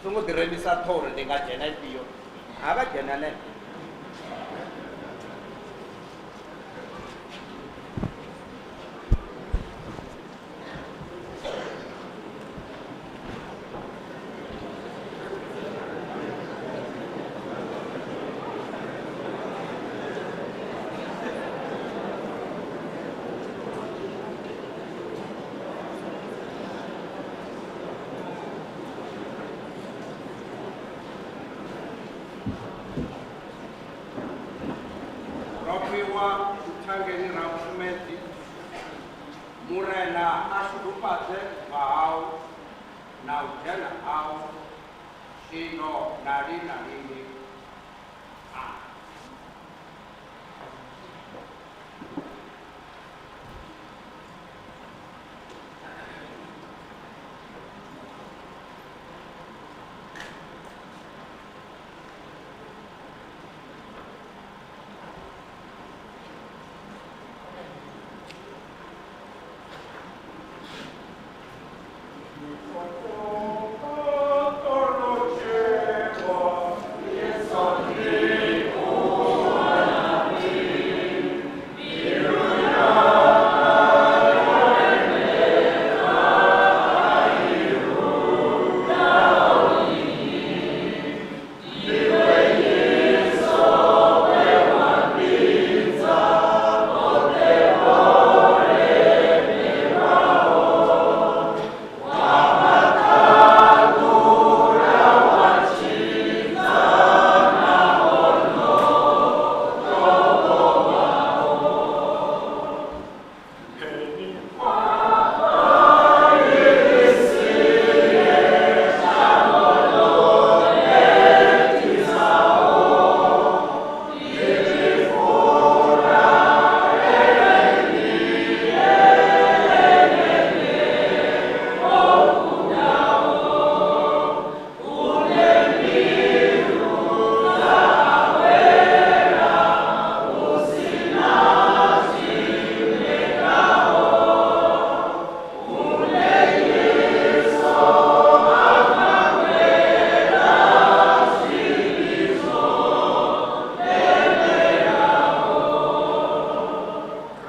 Songo ḓi remisa ṱhoho uri ndi nga dzhena ifhio, a vha dzhene hanefha. Rofhiwa thangeni Rampfumedzi, Murena a shudufhadze u bva hau na u dzhena hau zwino na lini na lini. Amen.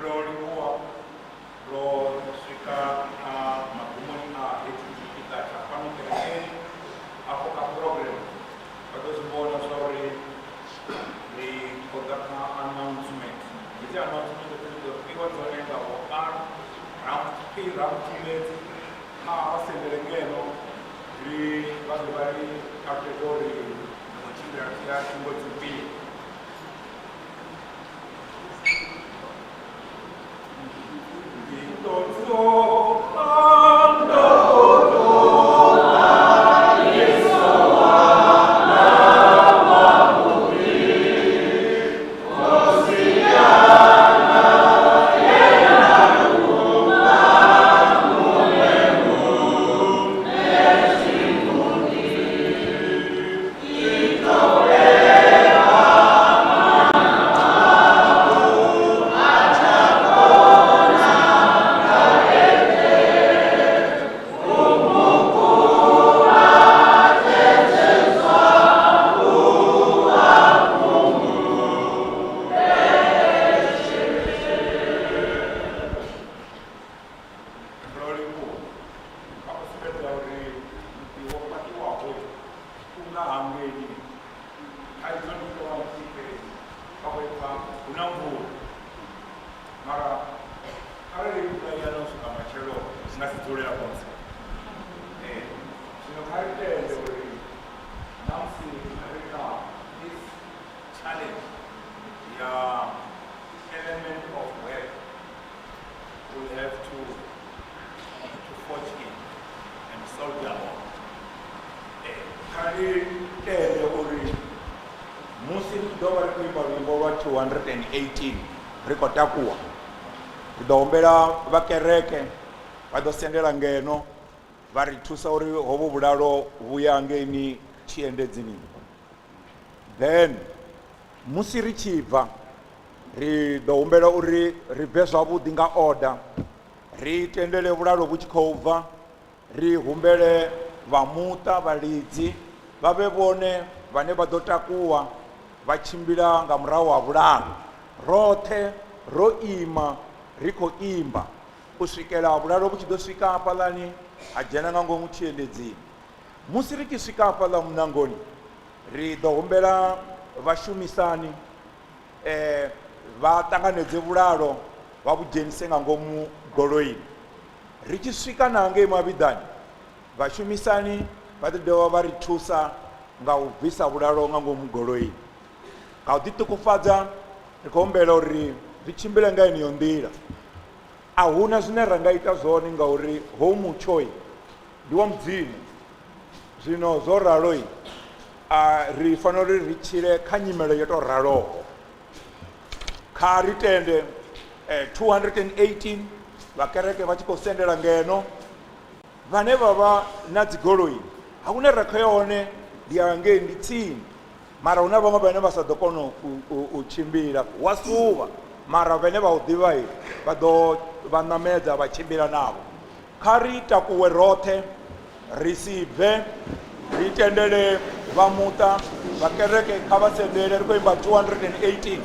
Ro livhuwa ro swika na magumoni a hetshi tshipiḓa tsha fhano kerekeni afho kha program vha ḓo zwi vhona zwa uri ri khou ḓa kha announcement. Hedzi announcement dzi ḓo fhiwa dzone nga vho R P Rampfumedzi kha vha sendele ngeno ri vha ḓo vha ri ṱalutshedza uri ri khou tshimbila ri tshi ya thungo dzifhio. Ndi ḓo ṱoḓa ndo ṱoḓa Yesu wana wavhuḓi, Khosi yanga ye nda ruma muṅwe. Nga si dzule afho nsi. Zwino kha ri tende uri ṋamusi ri kha this challenge ya element of work, we'll have to forge in and soldier on. Kha ri tende uri musi ri tshi ḓo vha ri khou imba luimbo lwa 218 ri khou takuwa, ri ḓo humbela vha kereke vha ḓo sendela ngeno vha ri thusa uri hovhu vhulalo vhu ya ngeini tshiendedzini. Then musi ri tshi bva ri ḓo humbela uri ri bve zwavhuḓi nga order, ri tendele vhulalo vhu tshi khou bva, ri humbele vha muṱa vhalidzi vha vhe vhone vhane vha ḓo takuwa vha tshimbila nga murahu ha vhulalo, roṱhe ro ima ri khou imba u swikela vhulalo vhu tshi ḓo swika hafhaḽani ha dzhena nga ngomu tshiendedzini. Musi ri tshi swika hafhaḽa muṋangoni ri ḓo humbela vhashumisani vha ṱanganedze vhulalo vha vhu dzhenise nga ngomu goloini. Ri tshi swika na ngei mavhiḓani vhashumisani vha ḓo dovha vha ri thusa nga u bvisa vhulalo nga ngomu goloini. Nga u ḓiṱukufhadza ri khou humbela uri ri tshimbile nga yeneyo nḓila. A huna zwine ra nga ita zwone ngauri hoyu mutsho ndi wa Mudzimu. Zwino zwo ralo a ri fanela uri ri tshile kha nyimele yo tou raloho. Kha ri tende 218 vha kereke vha tshi khou sendela ngeno, vhane vha vha na dzigoloi hune ra khou ya hone ndi ya ngei ndi tsini, mara huna vhaṅwe vhane vha sa ḓo kona u tshimbila wa suvha, mara vhane vha u ḓivha vha ḓo vha ṋamedza vha tshimbila navho. Kha ri takuwe roṱhe ri si bve, ri tendele vha muṱa vha kereke kha vha sendele, ri khou imba 218.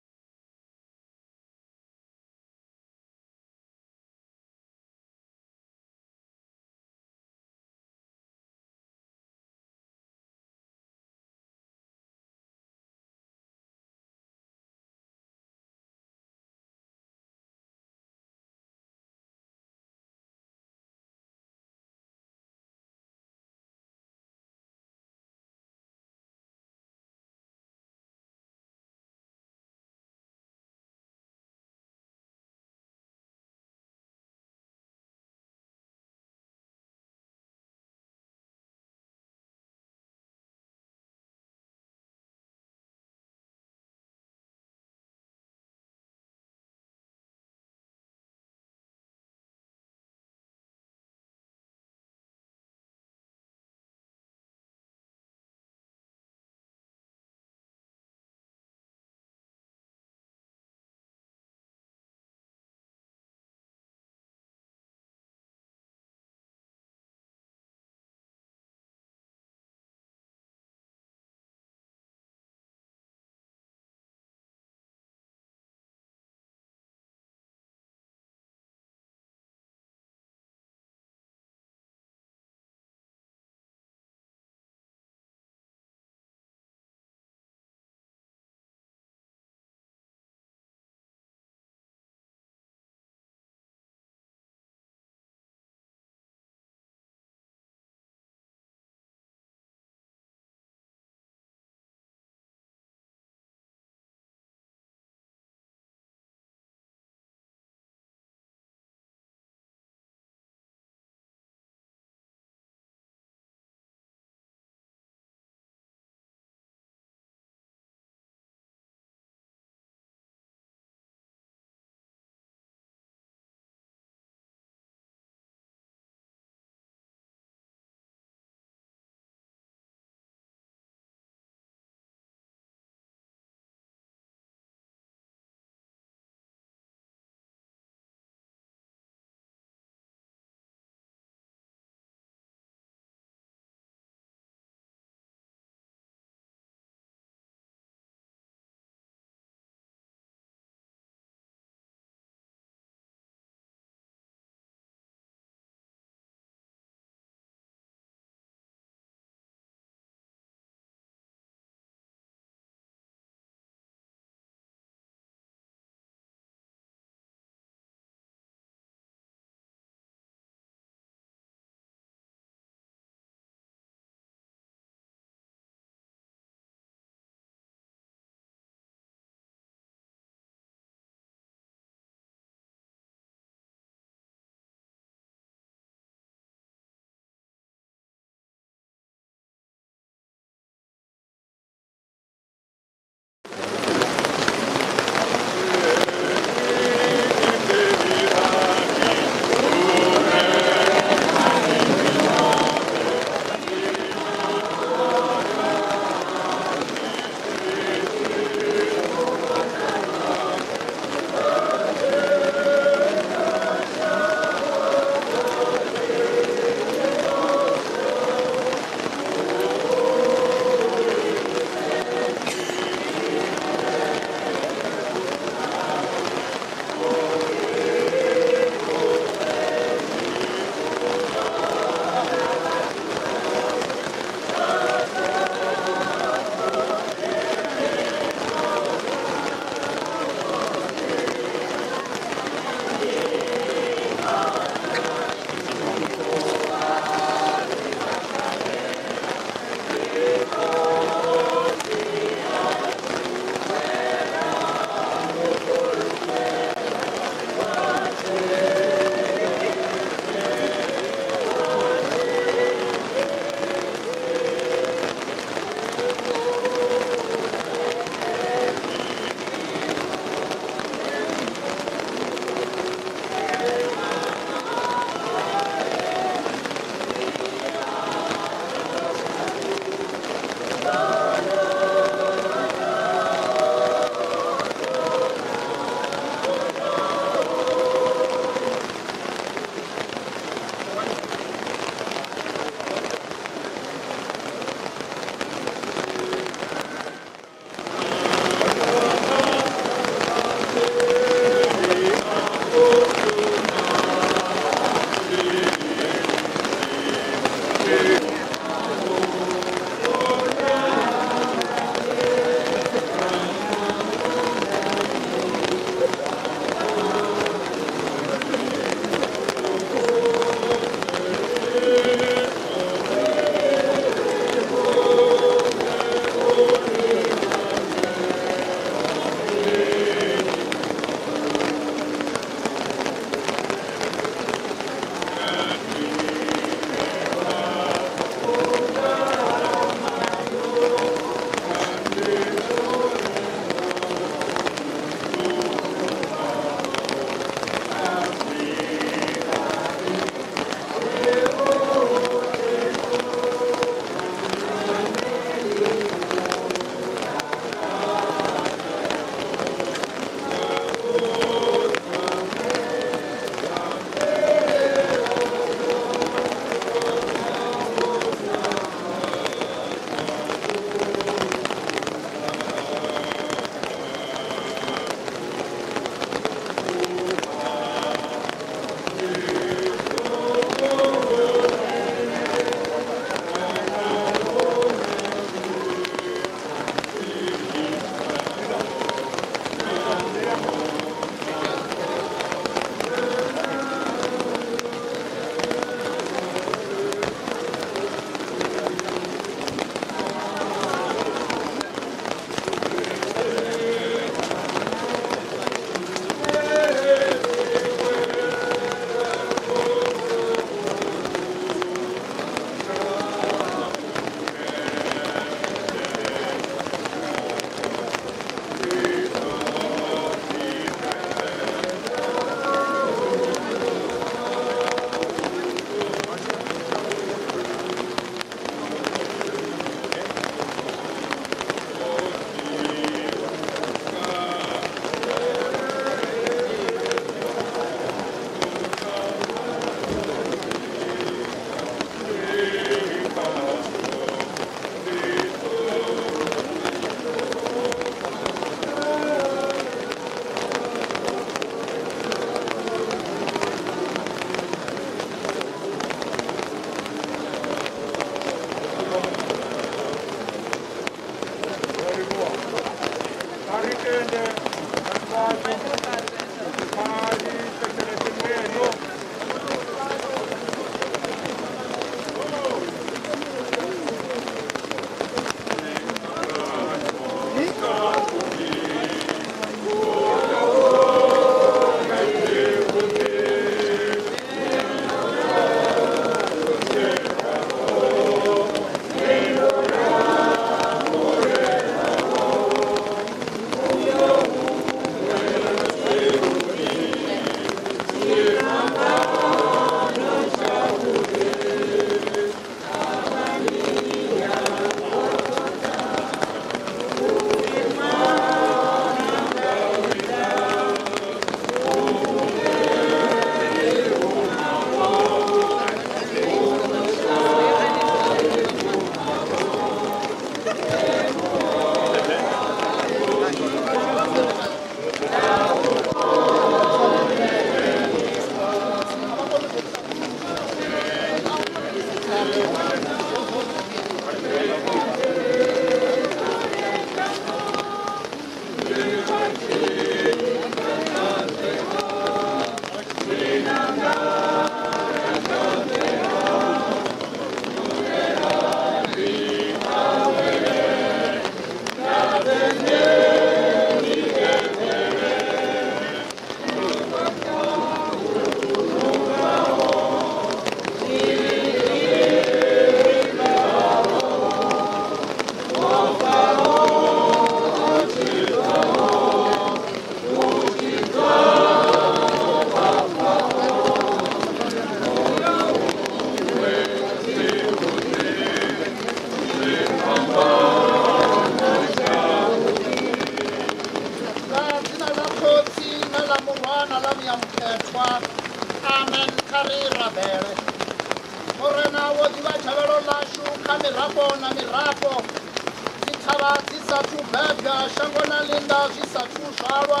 Thavha dzi sathu bebwa, shango na ḽinda zwi sathu zwalwa,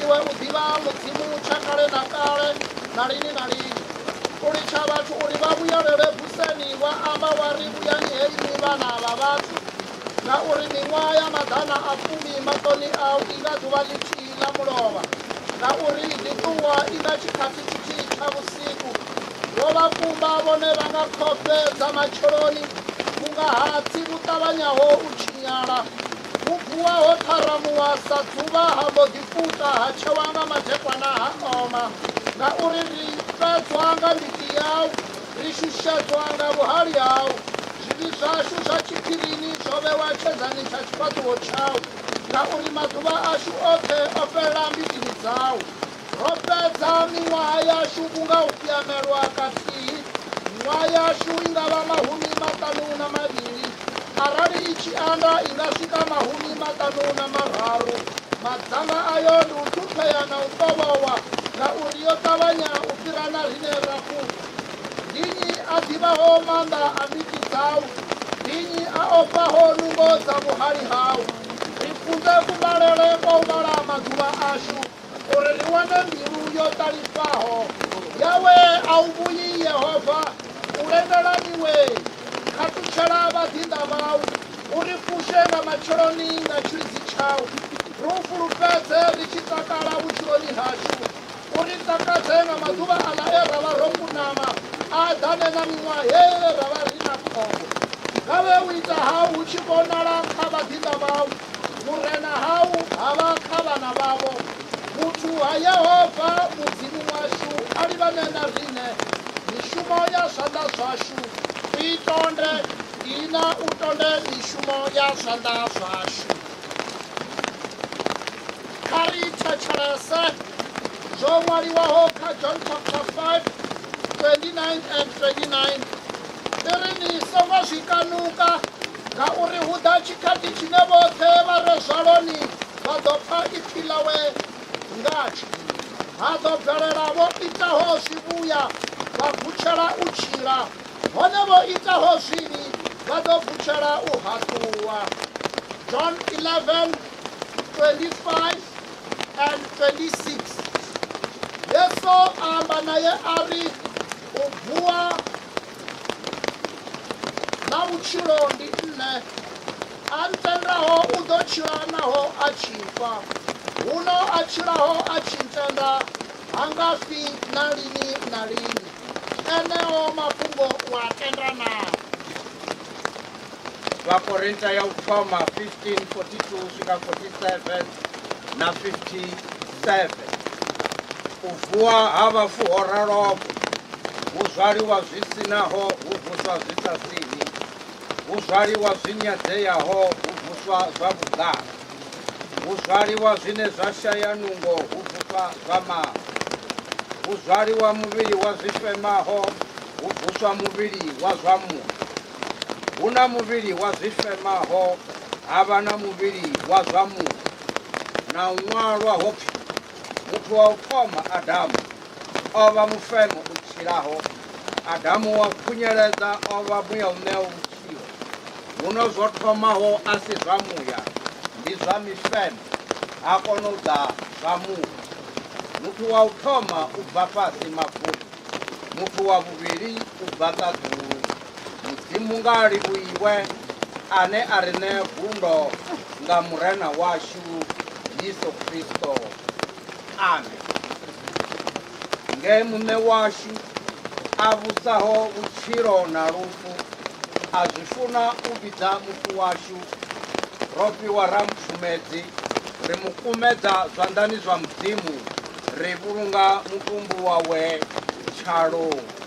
iwe u ḓivha Mudzimu tsha kale na kale na lini na lini. U litsha vhathu uri vha vhuyelele buseni, wa amba wa ri vhuyani hei inwi vhana vha vhathu, ngauri miṅwaha ya 110 maṱoni au i nga ḓuvha ḽithihi ḽa mulovha, ngauri i ḓi ṱuwa i nga tshikhathi tshithihi tsha vhusiku. Wo vha kumba vhone vha nga khofhe dza matsheloni, vhunga hatsi vhu ṱavhanyaho u tshinyala, vhu vuwaho ṱharamuwa sa dzuvha ha mbo ḓi puta ha tshewa nga madekwana ha oma. Ngauri ri fhedzwa nga mbiti yau, ri shushedzwa nga vhuhali hau. Zwivhi zwashu zwa tshiphirini zwo vhewa tshedzani tsha tshifhaṱuwo tshau, ngauri maḓuvha ashu oṱhe o fhela mbitini dzau. Ro fhedza miṅwaha yashu vhunga u fhihamelwa kathihi, miṅwaha yashu i nga vha 52, arali i tshi anda i nga swika 53. Madzanga ayo ndi u ṱhuphea na u ṱovhowa, ngauri yo ṱavhanya u fhira na rine ra fhufha. Ndi nnyi a ḓivhaho maanḓa a mbiti dzau? Ndi nnyi a ofhaho nungo dza vhuhali hau? Ri funze kumbalele kwa u vhala maḓuvha ashu, uri ri wane mbilu yo ṱalifhaho. Yawee, a u vhuyi Yehova, u lengelani wee? Khathutshela vhaḓinḓa vhau, u ri fushe nga matsheloni nga tshilidzi tshau. Ri u fulufhedze ri tshi takala vhutshiloni hashu, u ri takadze nga maḓuvha aḽa e ra vha ro kunama, a eḓane na miṅwaha ye ra vha ri na khombo. Ngavhe u ita hau hu tshi vhonala kha vhaḓinḓa vhau, vhurena hau ha vha kha vhana vhavho. Vhuthu ha Yehova Mudzimu washu a livhane na riṋe, mishumo ya zwanḓa zwashu u i tonde, ina u tonde mishumo ya zwanḓa zwashu. Kha ri thetshelese zwo ṅwaliwaho kha John chapter 5, 29 and 29. I ri ni songo zwi kanuka, ngauri hu ḓa tshikhathi tshine vhoṱhe vha re zwaloni vha ḓo pfa ipfi ḽawe ngatsho. Ha ḓo bvelela vho itaho zwivhuya vha vutshela u tshila, hone vho itaho zwivhi vha ḓo vutshela u haṱulwa. John 11, 25 and 26. Yesu a amba naye a ri, U vuwa na vhutshilo ndi nṋe. A ntendaho u ḓo tshila naho a tshi fa. Huno a tshilaho a tshi ntenda ha nga fi na lini na lini. Eneo mafhungo u a tenda naa? Vhakorinta ya u thoma 15, 42 u swika 47 na 57. U vuwa ha vhafu ho raloho, hu zwaliwa zwi sinaho, hu vuswa zwi sa sini, hu zwaliwa zwi nyadzeaho, hu vuswa zwa vhugala, hu zwaliwa zwine zwa shaya nungo, hu vuswa zwa maanḓa, hu zwaliwa muvhili wa zwi femaho, hu vuswa muvhili wa zwa muya. Hu na muvhili wa zwi femaho, ha vha na muvhili wa zwa muya. Na u ṅwalwa ho pfi, Muthu wa u thoma, Adamu, o vha mufemo u tshilaho. Adamu wa khunyeledza o vha muya u ṋeaho vhutshilo. Huno zwo thomaho a si zwa muya, ndi zwa mifemo, ha kona u ḓa zwa muya. Muthu wa u thoma u bva fhasi mavuni, muthu wa vhuvhili u bva ṱaḓulu. Mudzimu nga a livhuiwe, ane a ri ṋea gundo nga Murena washu Yesu Kristo. Amen. Nge Muṋe washu a vhusaho vhutshilo na lufu a zwi funa u vhidza mufu washu, ro fhiwa ramupfumedzi, ri mu kumedza zwanḓani zwa Mudzimu, ri vhulunga mutumbu wawe tshaloni.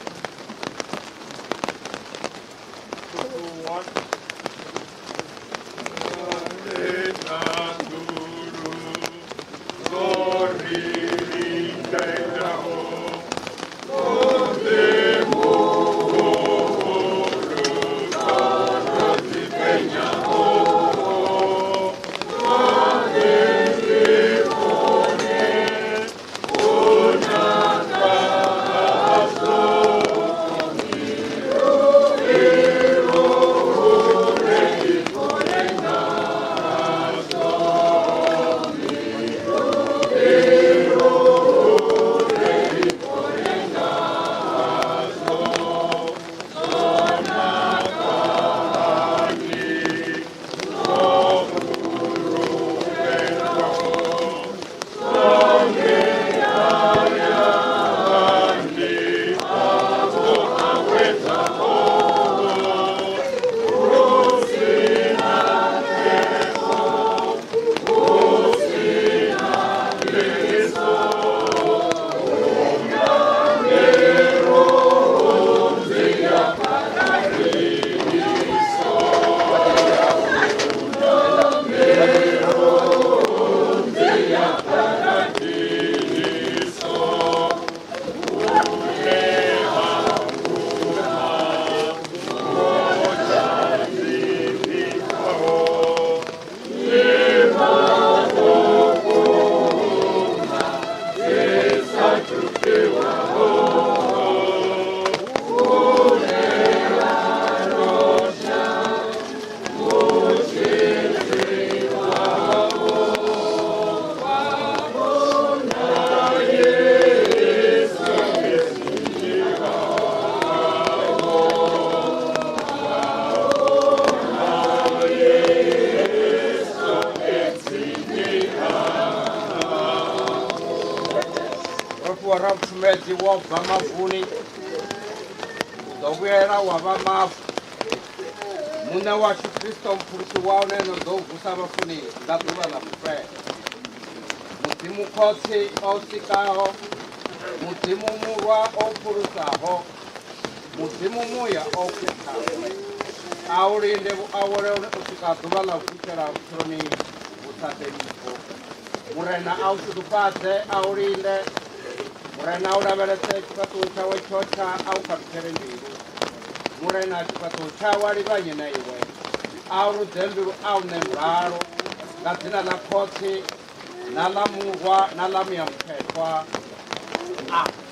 Muvhili wa Ramuthumedzi wo bva mavuni, u ḓo vhuyela wa vha mavu. Muṋe washu Kristo mphulusi wau na ene u ḓo u vusa vhafuni nga ḓuvha ḽa vhufhelo. Mudzimu Khotsi o sikaho, Mudzimu Murwa o phulusaho, Mudzimu Muya o khethaho, a u linde vhuaweloni u swika ḓuvha ḽa u vutshela vhutshiloni vhu sa fheliho. Murena a u shudufhadze, a u linde. Murena a u lavhelese tshifhaṱuwo tshawe tsho tsha, a u khathutshele mbilu. Murena tshifhaṱuwo tshawe a livhanye na iwe, a u rudze mbilu a u ṋee mulalo. Nga dzina ḽa Khotsi na ḽa Murwa na ḽa Muya Mukhethwa. Amen.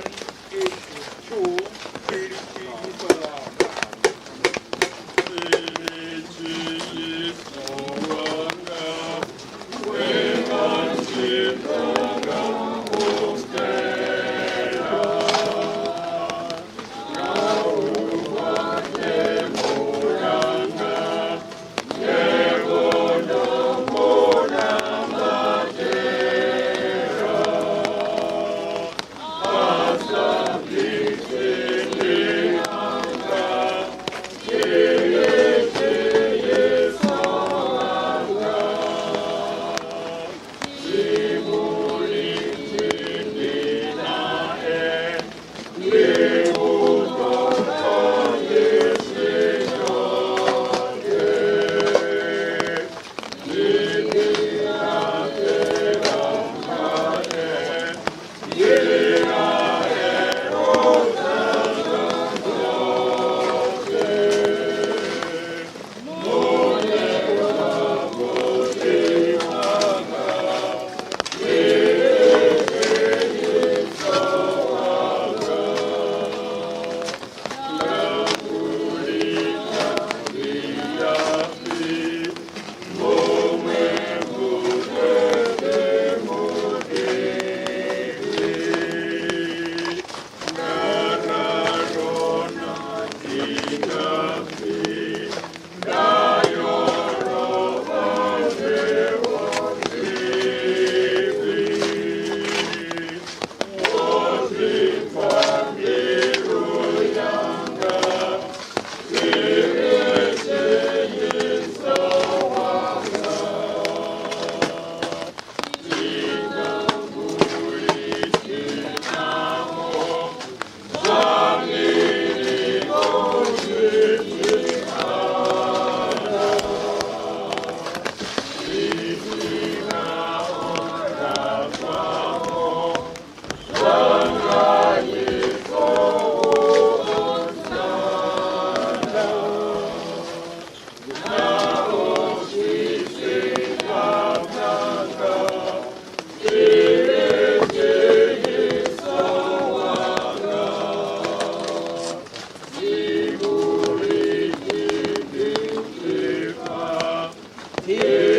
182 Philippi Wanga. Amen.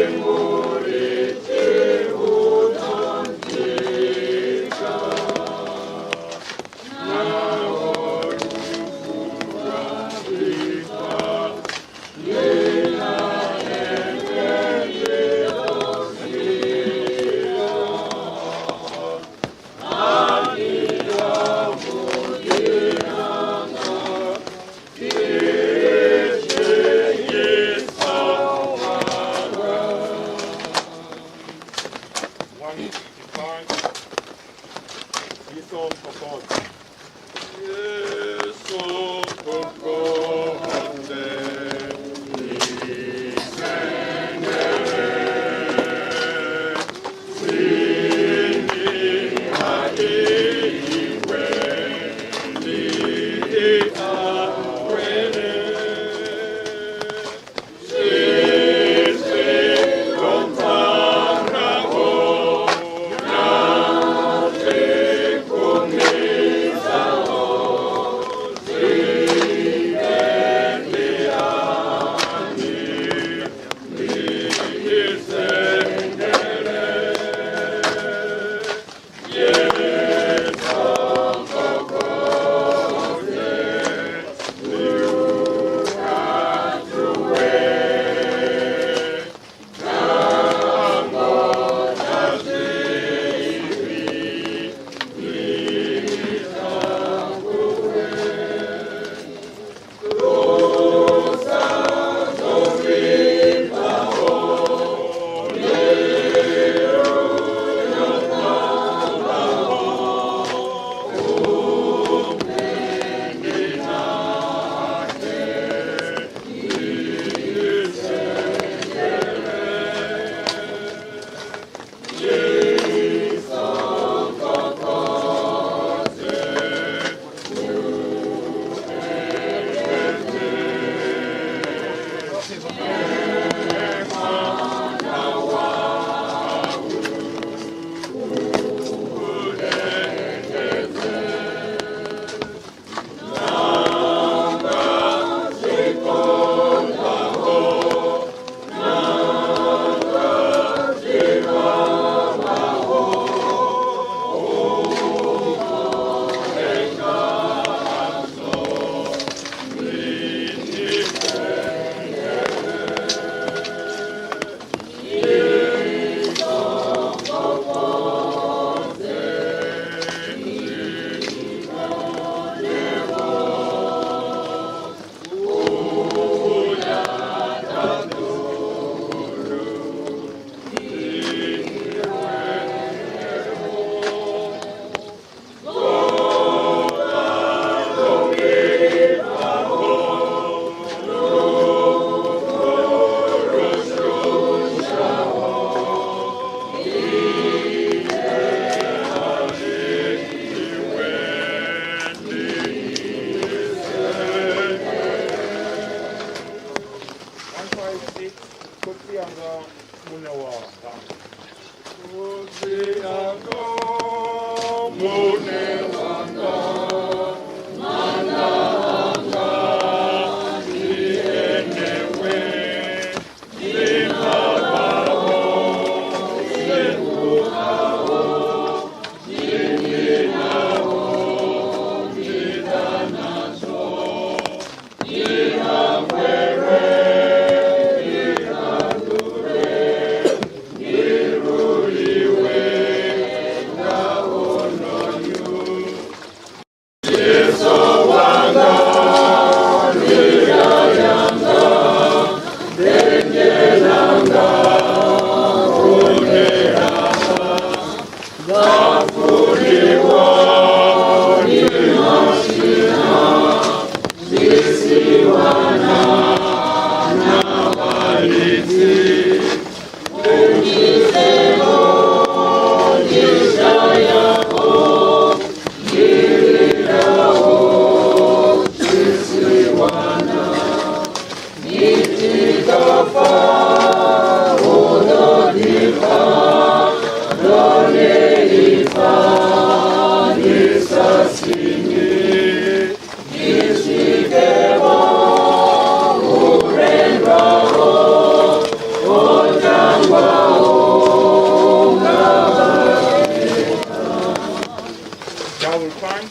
55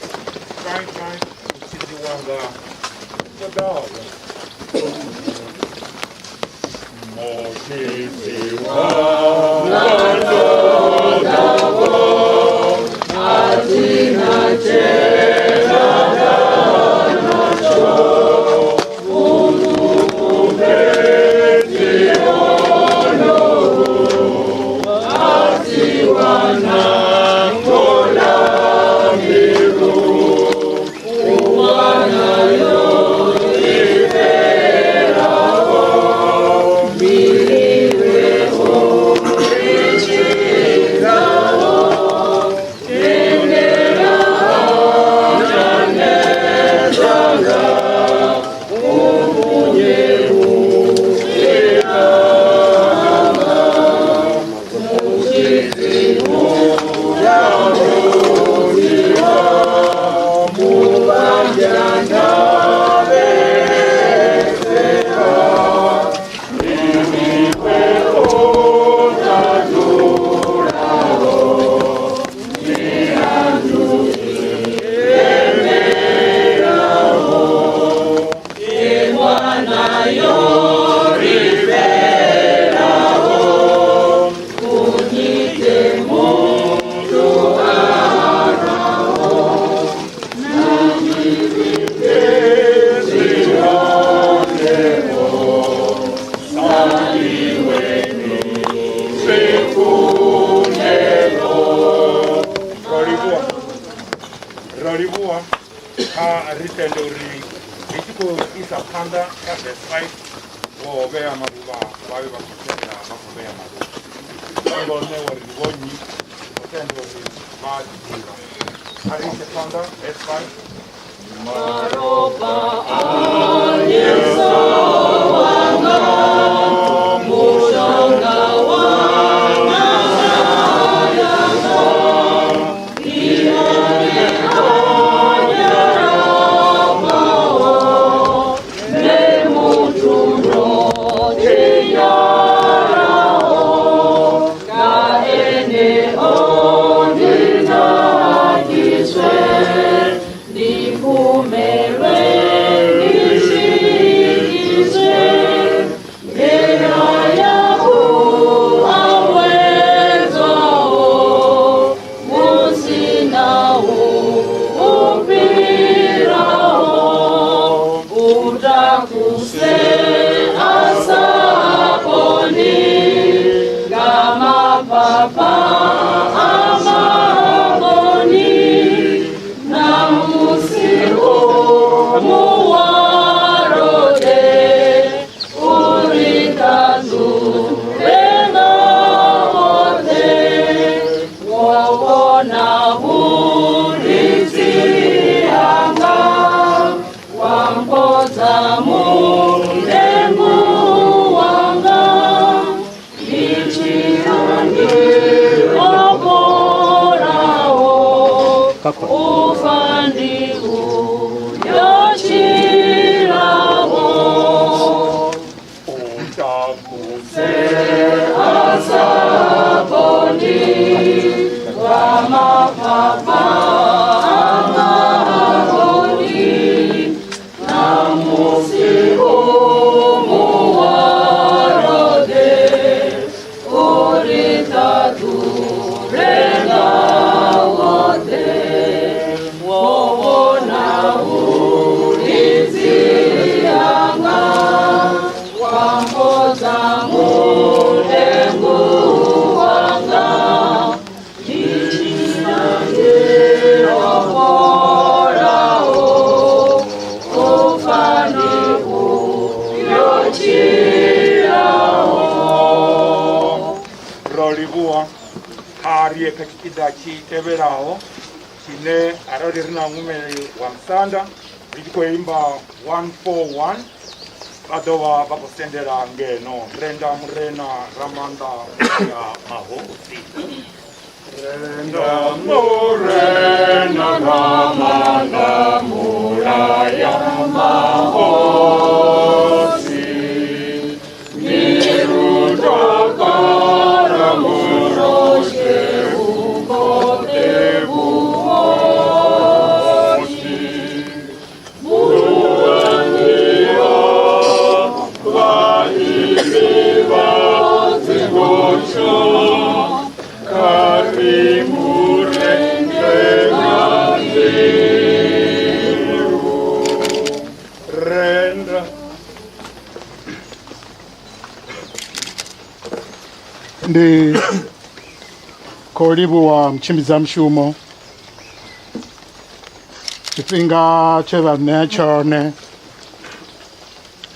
55 mutshidzi wanga ṱoḓaho. Mutshidzi wanga ṱoḓaho a thina tshena natsho Ro livhuwa kha ri tende uri ri tshi khou isa phanḓa kha verse 5 vho vhea maluvha vhavhe vha khou tenda vha khou vhea maluvha songo ṋewa uri ndi vhonnyi khou tenda uri vha ḓi ḓivha. Kha ri ise phanḓa verse 5. Maropa a Yesu wanga mushonga wanga Ro livhuwa kha ri ye kha tshipiḓa tshi tevhelaho tshine arali ri na muimeli wa musanda ri tshi khou imba 141 vha ḓo vha vha khou sendela ngeno. Renda Murena Ramaanḓa ya mahosi. Renda Murena Ramaanḓa mulaya mahosi. Renda. Ndi khou livhuwa mutshimbidza mushumo tshifhinga tshe vha ṋea tshone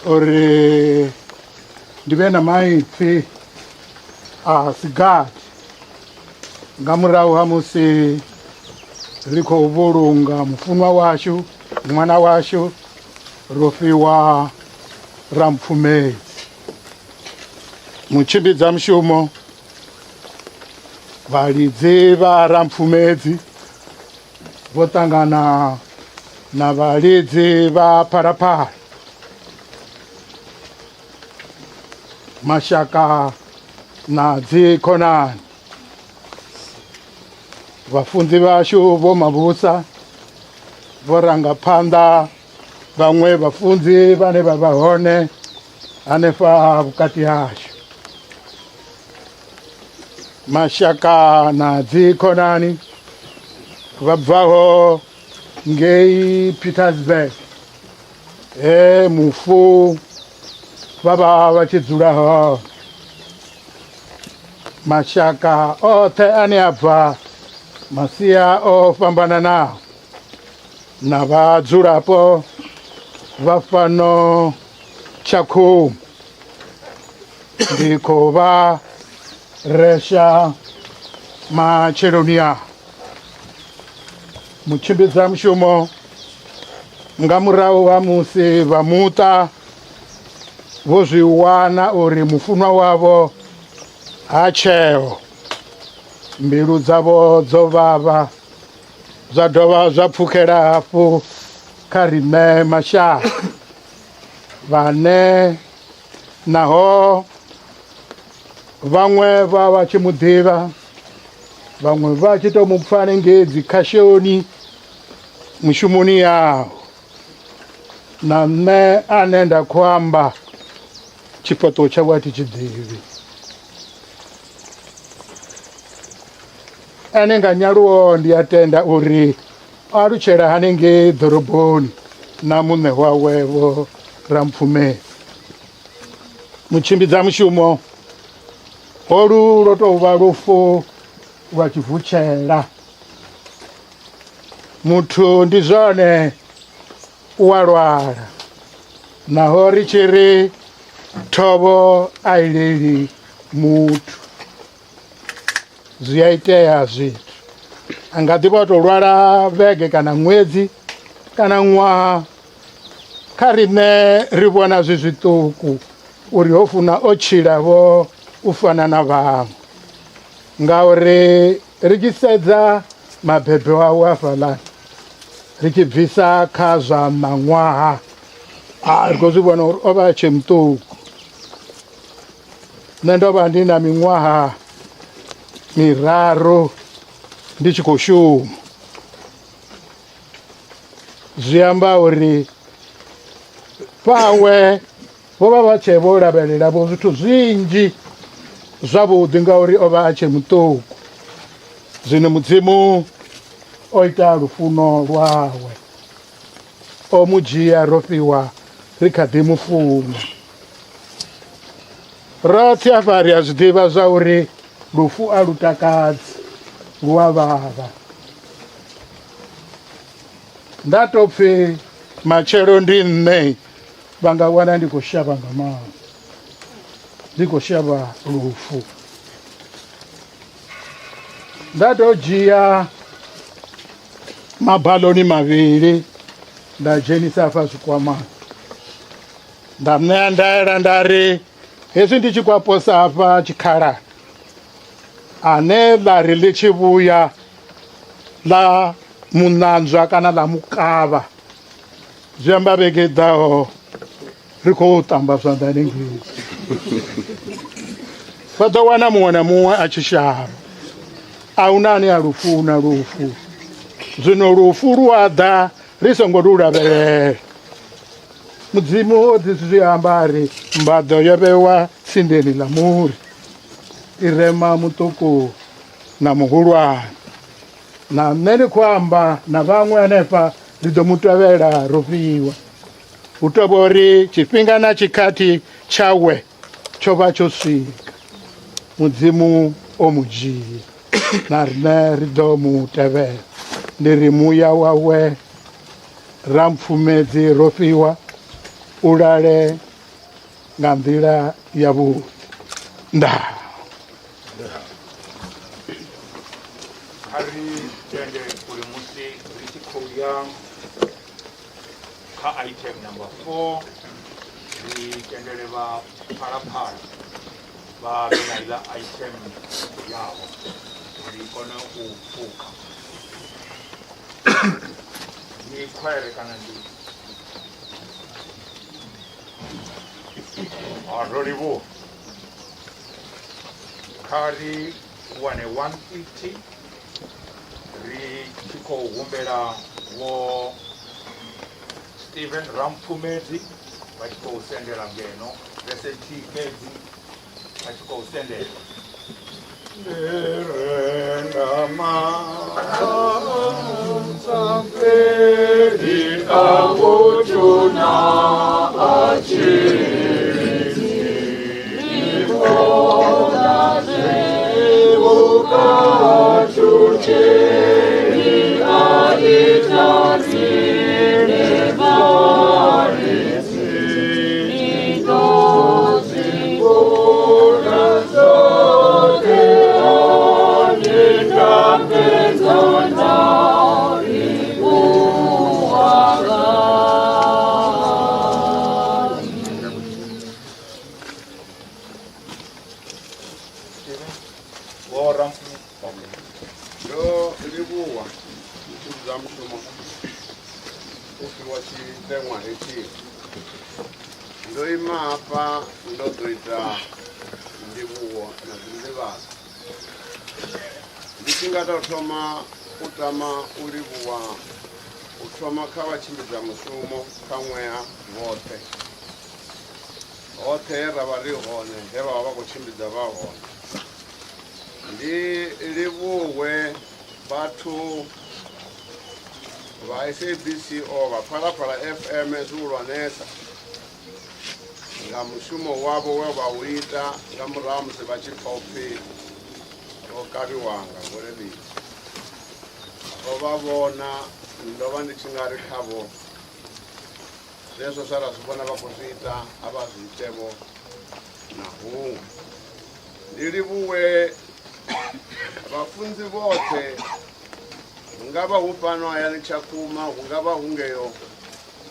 uri ndi vhe na maipfi a sigathi nga murahu ha musi ri khou vhulunga mufunwa washu ṅwana washu Rofhiwa Rampfumedzi. Mutshimbidza mushumo vhalidzi vha Rampfumedzi vho ṱangana na vhalidzi vha Phalaphala. Mashaka na dzikhonani vhafunzi vhashu vho Mavhusa vho ranga phanḓa vhaṅwe vhafunzi vhane vha vha hone hanefha vhukati hashu mashaka na dzikhonani vha bvaho ngei Petersburg he mufu vha vha vha tshi dzula hone mashaka oṱhe ane a bva masia o fhambananaho na vhadzulapo vha fhano Tshakhuma ndi khou vha resha matsheloni a mutshimbidza mushumo nga murahu ha musi vha muṱa vho zwi wana uri mufunwa wavho ha tsheo mbilu dzavho dzo vhavha zwa dovha zwa pfukela hafhu kha riṋe mashaka vhane naho vhaṅwe vha vha tshi mu ḓivha vhaṅwe vha tshi tou mu pfa hanengei dzikhashoni mushumoni yaho na nṋe ane nda khou amba tshifhaṱuwo tshawe a thi tshi ḓivhi Ene nga nyaluwo ndi a tenda uri o alutshela hanengei ḓoroboni na muṋe wawe Vho Rampfumedzi. Mutshimbidza mushumo holu lwo tou vha lufu lwa tshivutshela. Muthu ndi zwone u a lwala naho ri tshi ri thovho a i leli muthu. Zwi a itea zwithu a nga ḓi vha tou lwala vhege kana ṅwedzi kana ṅwaha kha riṋe ri vhona zwi zwiṱuku uri ho funa o tshila vho u fana na vhaṅwe ngauri ri tshi sedza mabebo awe hafhaḽani ri tshi bvisa kha zwa maṅwaha a ri khou zwi vhona uri o vha a tshe muṱuku. Nṋe ndo vha ndi na miṅwaha miraru ndi tshi khou shuma zwi amba uri vhawe vho vha vha tshe vho lavhelela vho zwithu zwinzhi zwavhuḓi ngauri o vha a tshe muṱuku zwino mudzimu o ita lufuno lwawe o mu dzhia ro fhiwa ri kha ḓi mu funa. Roṱhe afha ri a zwi ḓivha zwa uri lufu a lu takadzi, lu a vhavha. Nda tou pfi matshelo ndi nṋe vha nga wana ndi khou shavha nga maanḓa, ndi khou shavha lufu. Nda tou dzhia mabaḽoni mavhili nda dzhenisa hafha zwikwamani. Nda ṋea ndaela nda ri, Hezwi ndi tshi khou a posa hafha tshikhalani, ane ḽa ri ḽi tshi vhuya ḽa mu ṋanzwa kana ḽa mu kavha, zwi amba vhege i ḓaho ri khou ṱamba zwanḓa hanengei. Vha ḓo wana muṅwe na muṅwe a tshi shavha. A hu na ane a lu funa lufu. Zwino lufu lu a ḓa ri songo lu lavhelela. Mudzimu o ḓi zwi amba a ri, Mbaḓo yo vhewa tsindeni ḽa muri, i rema muṱuku na muhulwane. Na nṋe ndi khou amba na vhaṅwe hanefha ri ḓo mu tevhela Rofhiwa. Hu tou vha uri tshifhinga na tshikhathi tshawe tsho vha tsho swika. Mudzimu o mu dzhia, na riṋe ri ḓo mu tevhela. Ndi ri muya wawe Rampfumedzi Rofhiwa u lale nga nḓila yavhuḓi. Ndaa. Kha ri tende uri musi ri tshi khou ya kha item number 4 ri tendele vha phalaphala vha vhe na iḽa item yavho uri i kone u pfuka. Ndi khwaere kana ndi ro livhuwa. Kha ri wane 150 ri tshi khou humbela vho Steven Rampfumedzi vha tshi khou sendela ngeno vese nthihi fhedzi vha tshi khou sendela. Ndi renda maanḓa fheli a muthu na a tshidzi. Vho Rampfumedzi. Ndo livhuwa tshimbidza mushumo u fhiwa tshiteṅwa hetshi. Ndo ima hafha ndo ḓo ita ndivhuwo na dzinḓivhadzo. Ndi tshi nga tou thoma u tama u livhuwa u thoma kha vhatshimbidza mushumo kha ṅwea vhoṱhe. Hoṱhe he ra vha ri hone, he vha vha vha khou tshimbidza vha hone. Ndi livhuwe vhathu vha SABC o vha Phalaphala FM zwihulwanesa nga mushumo wavho we vha u ita nga murahu ha musi vha tshi pfa upfi ro kavhiwa nga gole ḽitsu. Ro vha vhona, ndo vha ndi tshi nga ri khavho Zwezwo zwa ra zwi vhona vha khou zwi ita a vha zwi itevho na huṅwe. Ndi livhuwe vhafunzi vhoṱhe hu nga vha hu fhano hayani Tshakhuma, hu nga vha hu ngeyo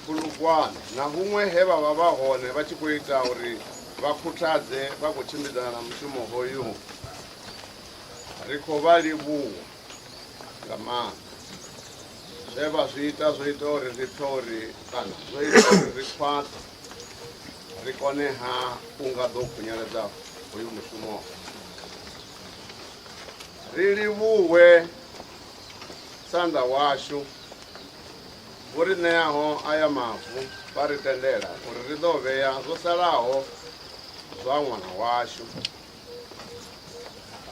Polokwane na huṅwe he vha vha vha hone vha tshi khou ita uri vha khuthadze vha khou tshimbidzana na mushumo hoyu. Ri khou vha livhuwa nga maanḓa. Zwe vha zwi ita zwo ita uri ri pfe uri kana zwo ita uri ri khwaṱhe ri kone ha u nga ḓo khunyeledza hoyu mushumo. Ri livhuwe Sanda washu vho ri ṋeaho aya mavu vha ri tendela uri ri ḓo vhea zwo salaho zwa ṅwana washu.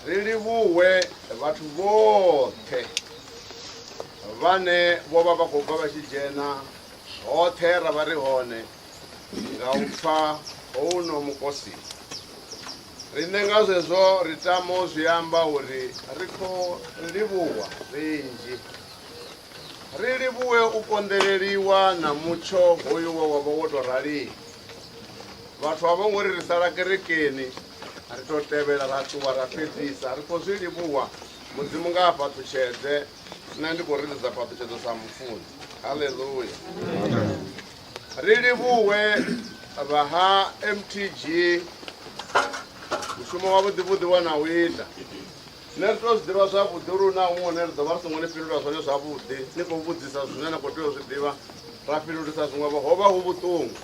Ri livhuwe vhathu vhoṱhe vhane vho vha vha khou bva vha tshi dzhena hoṱhe ra vha ri hone nga u pfa houno mukosi. Riṋe nga zwezwo ri tama u zwi amba uri ri khou livhuwa zwinzhi. Ri livhuwe u konḓeleliwa na mutsho hoyu we wa vha wo tou rali. Vhathu a vho ngo ri ri sala kerekeni ri tou tevhela ra ṱuwa ra fhedzisa. Ri khou zwi livhuwa. Mudzimu nga a fhaṱutshedze. Nṋe ndi khou rilidza phaṱhutshedzo sa mufunzi. Haleluya. Ri livhuwe vha ha MTG mushumo wavhuḓi vhuḓi wa na u ita. Nṋe ri tou zwi ḓivha zwavhuḓi uri hu na huṅwe hune ri ḓo vha ri songo ni fhindula zwone zwavhuḓi. Ni khou vhudzisa zwine na khou tea u zwi ḓivha, ra fhindulisa zwiṅwevho. Ho vha hu vhuṱungu.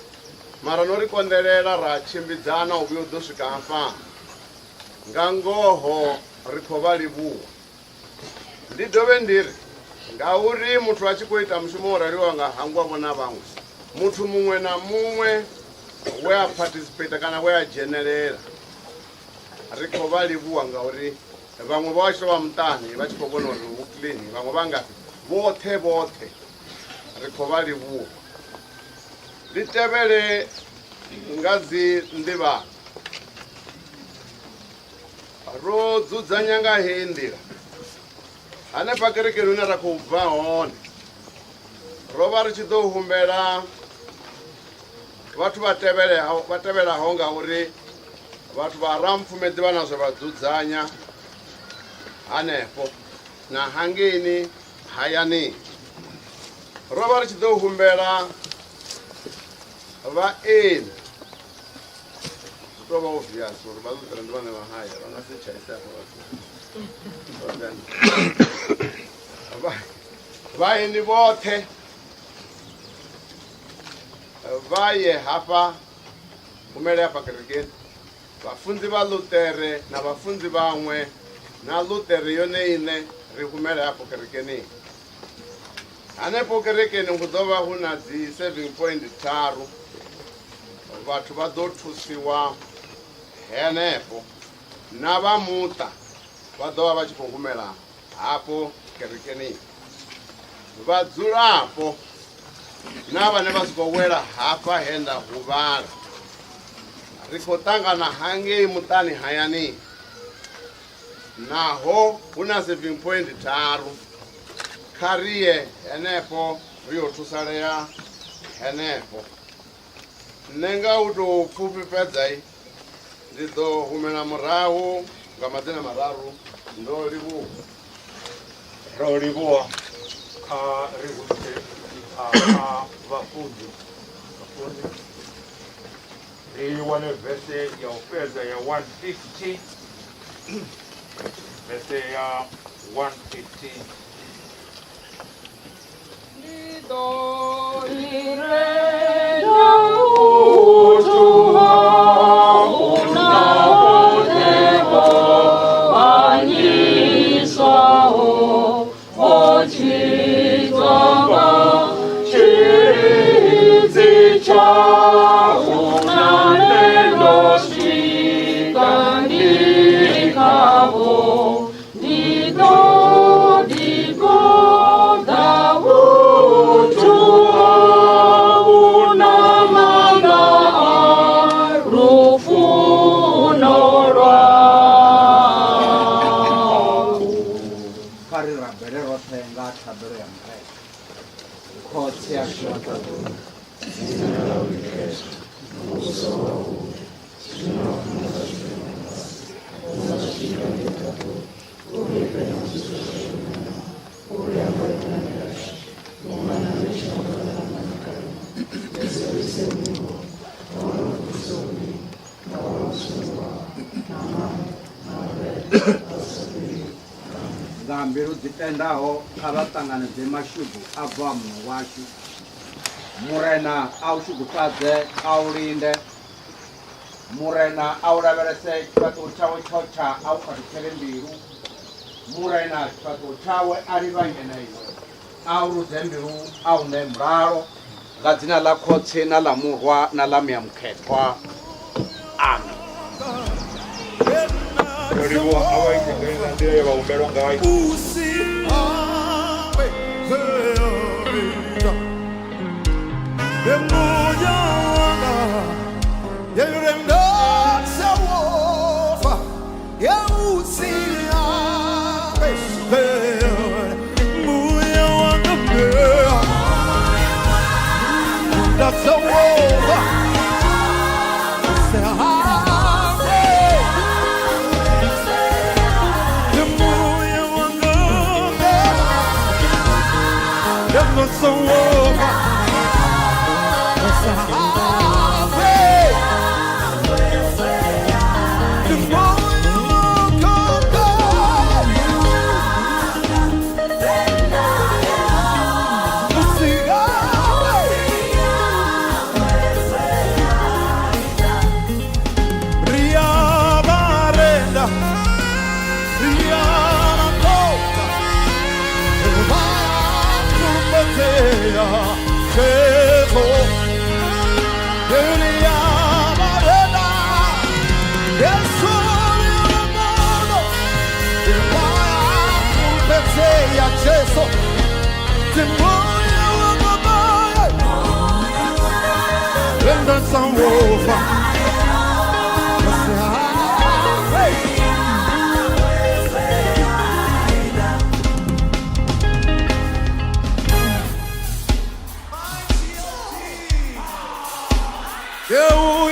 Mara no ri konḓelela ra tshimbidzana u vhuya u ḓo swika hafha. Nga ngoho ri khou vha livhuwa. Ndi dovhe ndi ri, ngauri muthu a tshi khou ita mushumo wo raliho a nga hangwa vho na vhaṅwe, muthu muṅwe na muṅwe we a participate kana we a dzhenelela, ri khou vha livhuwa ngauri vhaṅwe vho vha tshi tou vha muṱani vha tshi khou vhona uri hu Franklin vhaṅwe vha ngafhi vhoṱhe vhoṱhe ri khou vha livhuwa ndi tevhele nga dzi nḓivhano ro dzudzanya nga heyi nḓila hanefha kerekeni hune ra khou bva hone ro vha ri tshi ḓo humbela vhathu vha tevheleho vha tevhelaho ngauri vhathu vha Rampfumedzi vha na zwe vha dzudzanya hanefho na hangeini hayani ro vha ri tshi ḓo humbela vhaeni zwi tou vha obvious uri vha ḽuṱere ndi vhane vha haya vha nga si tshaise afho vhathu vhaeni vhoṱhe vha ye hafha humele hafha kerekeni vhafunzi vha ḽuṱere na vhafunzi vhaṅwe na ḽuṱere yone iṋe ri humele hafho kerekeni hanefho kerekeni hu ḓo vha hu na dzi serving point tharu vhathu vha ḓo thusiwa henefho na vha muṱa vha ḓo vha vha tshi khou humela hafho kerekeni vhadzulapo na vhane vha si khou wela hafha he nda huvhala ri khou ṱangana hangei muṱani hayani naho hu na serving point tharu kha ri ye henefho ri yo thusalea henefho nṋe nga u tou pfufhifhedza ndi ḓo humela murahu nga madzina mararu ndo livhuwa ro livhuwa kha ri humise kha vhafunzi vhafunzi ri wane vese ya u fhedza ya 150 vese ya 150 Ndi ḓo lirenda vhuthu hau na vhoṱhe vho hanyiswaho vho tshidzwa nga tshilidzi tshau na nṋe ndo swika ndi khavho ndi ḓo ḓi goḓa vhuthu hau na maanḓa a lufuno lwau. Kha ri rabele roṱhe nga thabelo ya Murena. Khotsi ashu wa ṱaḓulu, Dzina ḽau ḽi khethwe, muvhuso wau u ḓe, zwine wa funa zwa tshi fhasi, unga zwi tshi itwa ngei ṱaḓulu. U ri fhe ṋamusi zwe zwa ri u ri hangwele milandu yashu, vhunga na ri tshi hangwela vhane vha ri karuwa. Ri si ri ise mulingoni, ngauri muvhuso u nga wau zwino na maanḓa na vhurena nga hu sa fheli. Nga mbilu dzi tendaho kha vha ṱanganedze mashudu a bvaho Muṋe washu. Murena a u shudufhadze, a u linde. Murena a u lavhelese tshifhaṱuwo tshawe tsho tsha, a u khathutshele mbilu. Murena tshifhaṱuwo tshawe a livhanye na iwe, a u rudze mbilu, a u ṋee mulalo. Nga dzina ḽa Khotsi na ḽa Murwa na ḽa Muya Mukhethwa. Amen. Ro livhuwa a vha ite nga nḓila ye vha humbelwa ngayo. Yehova. Eu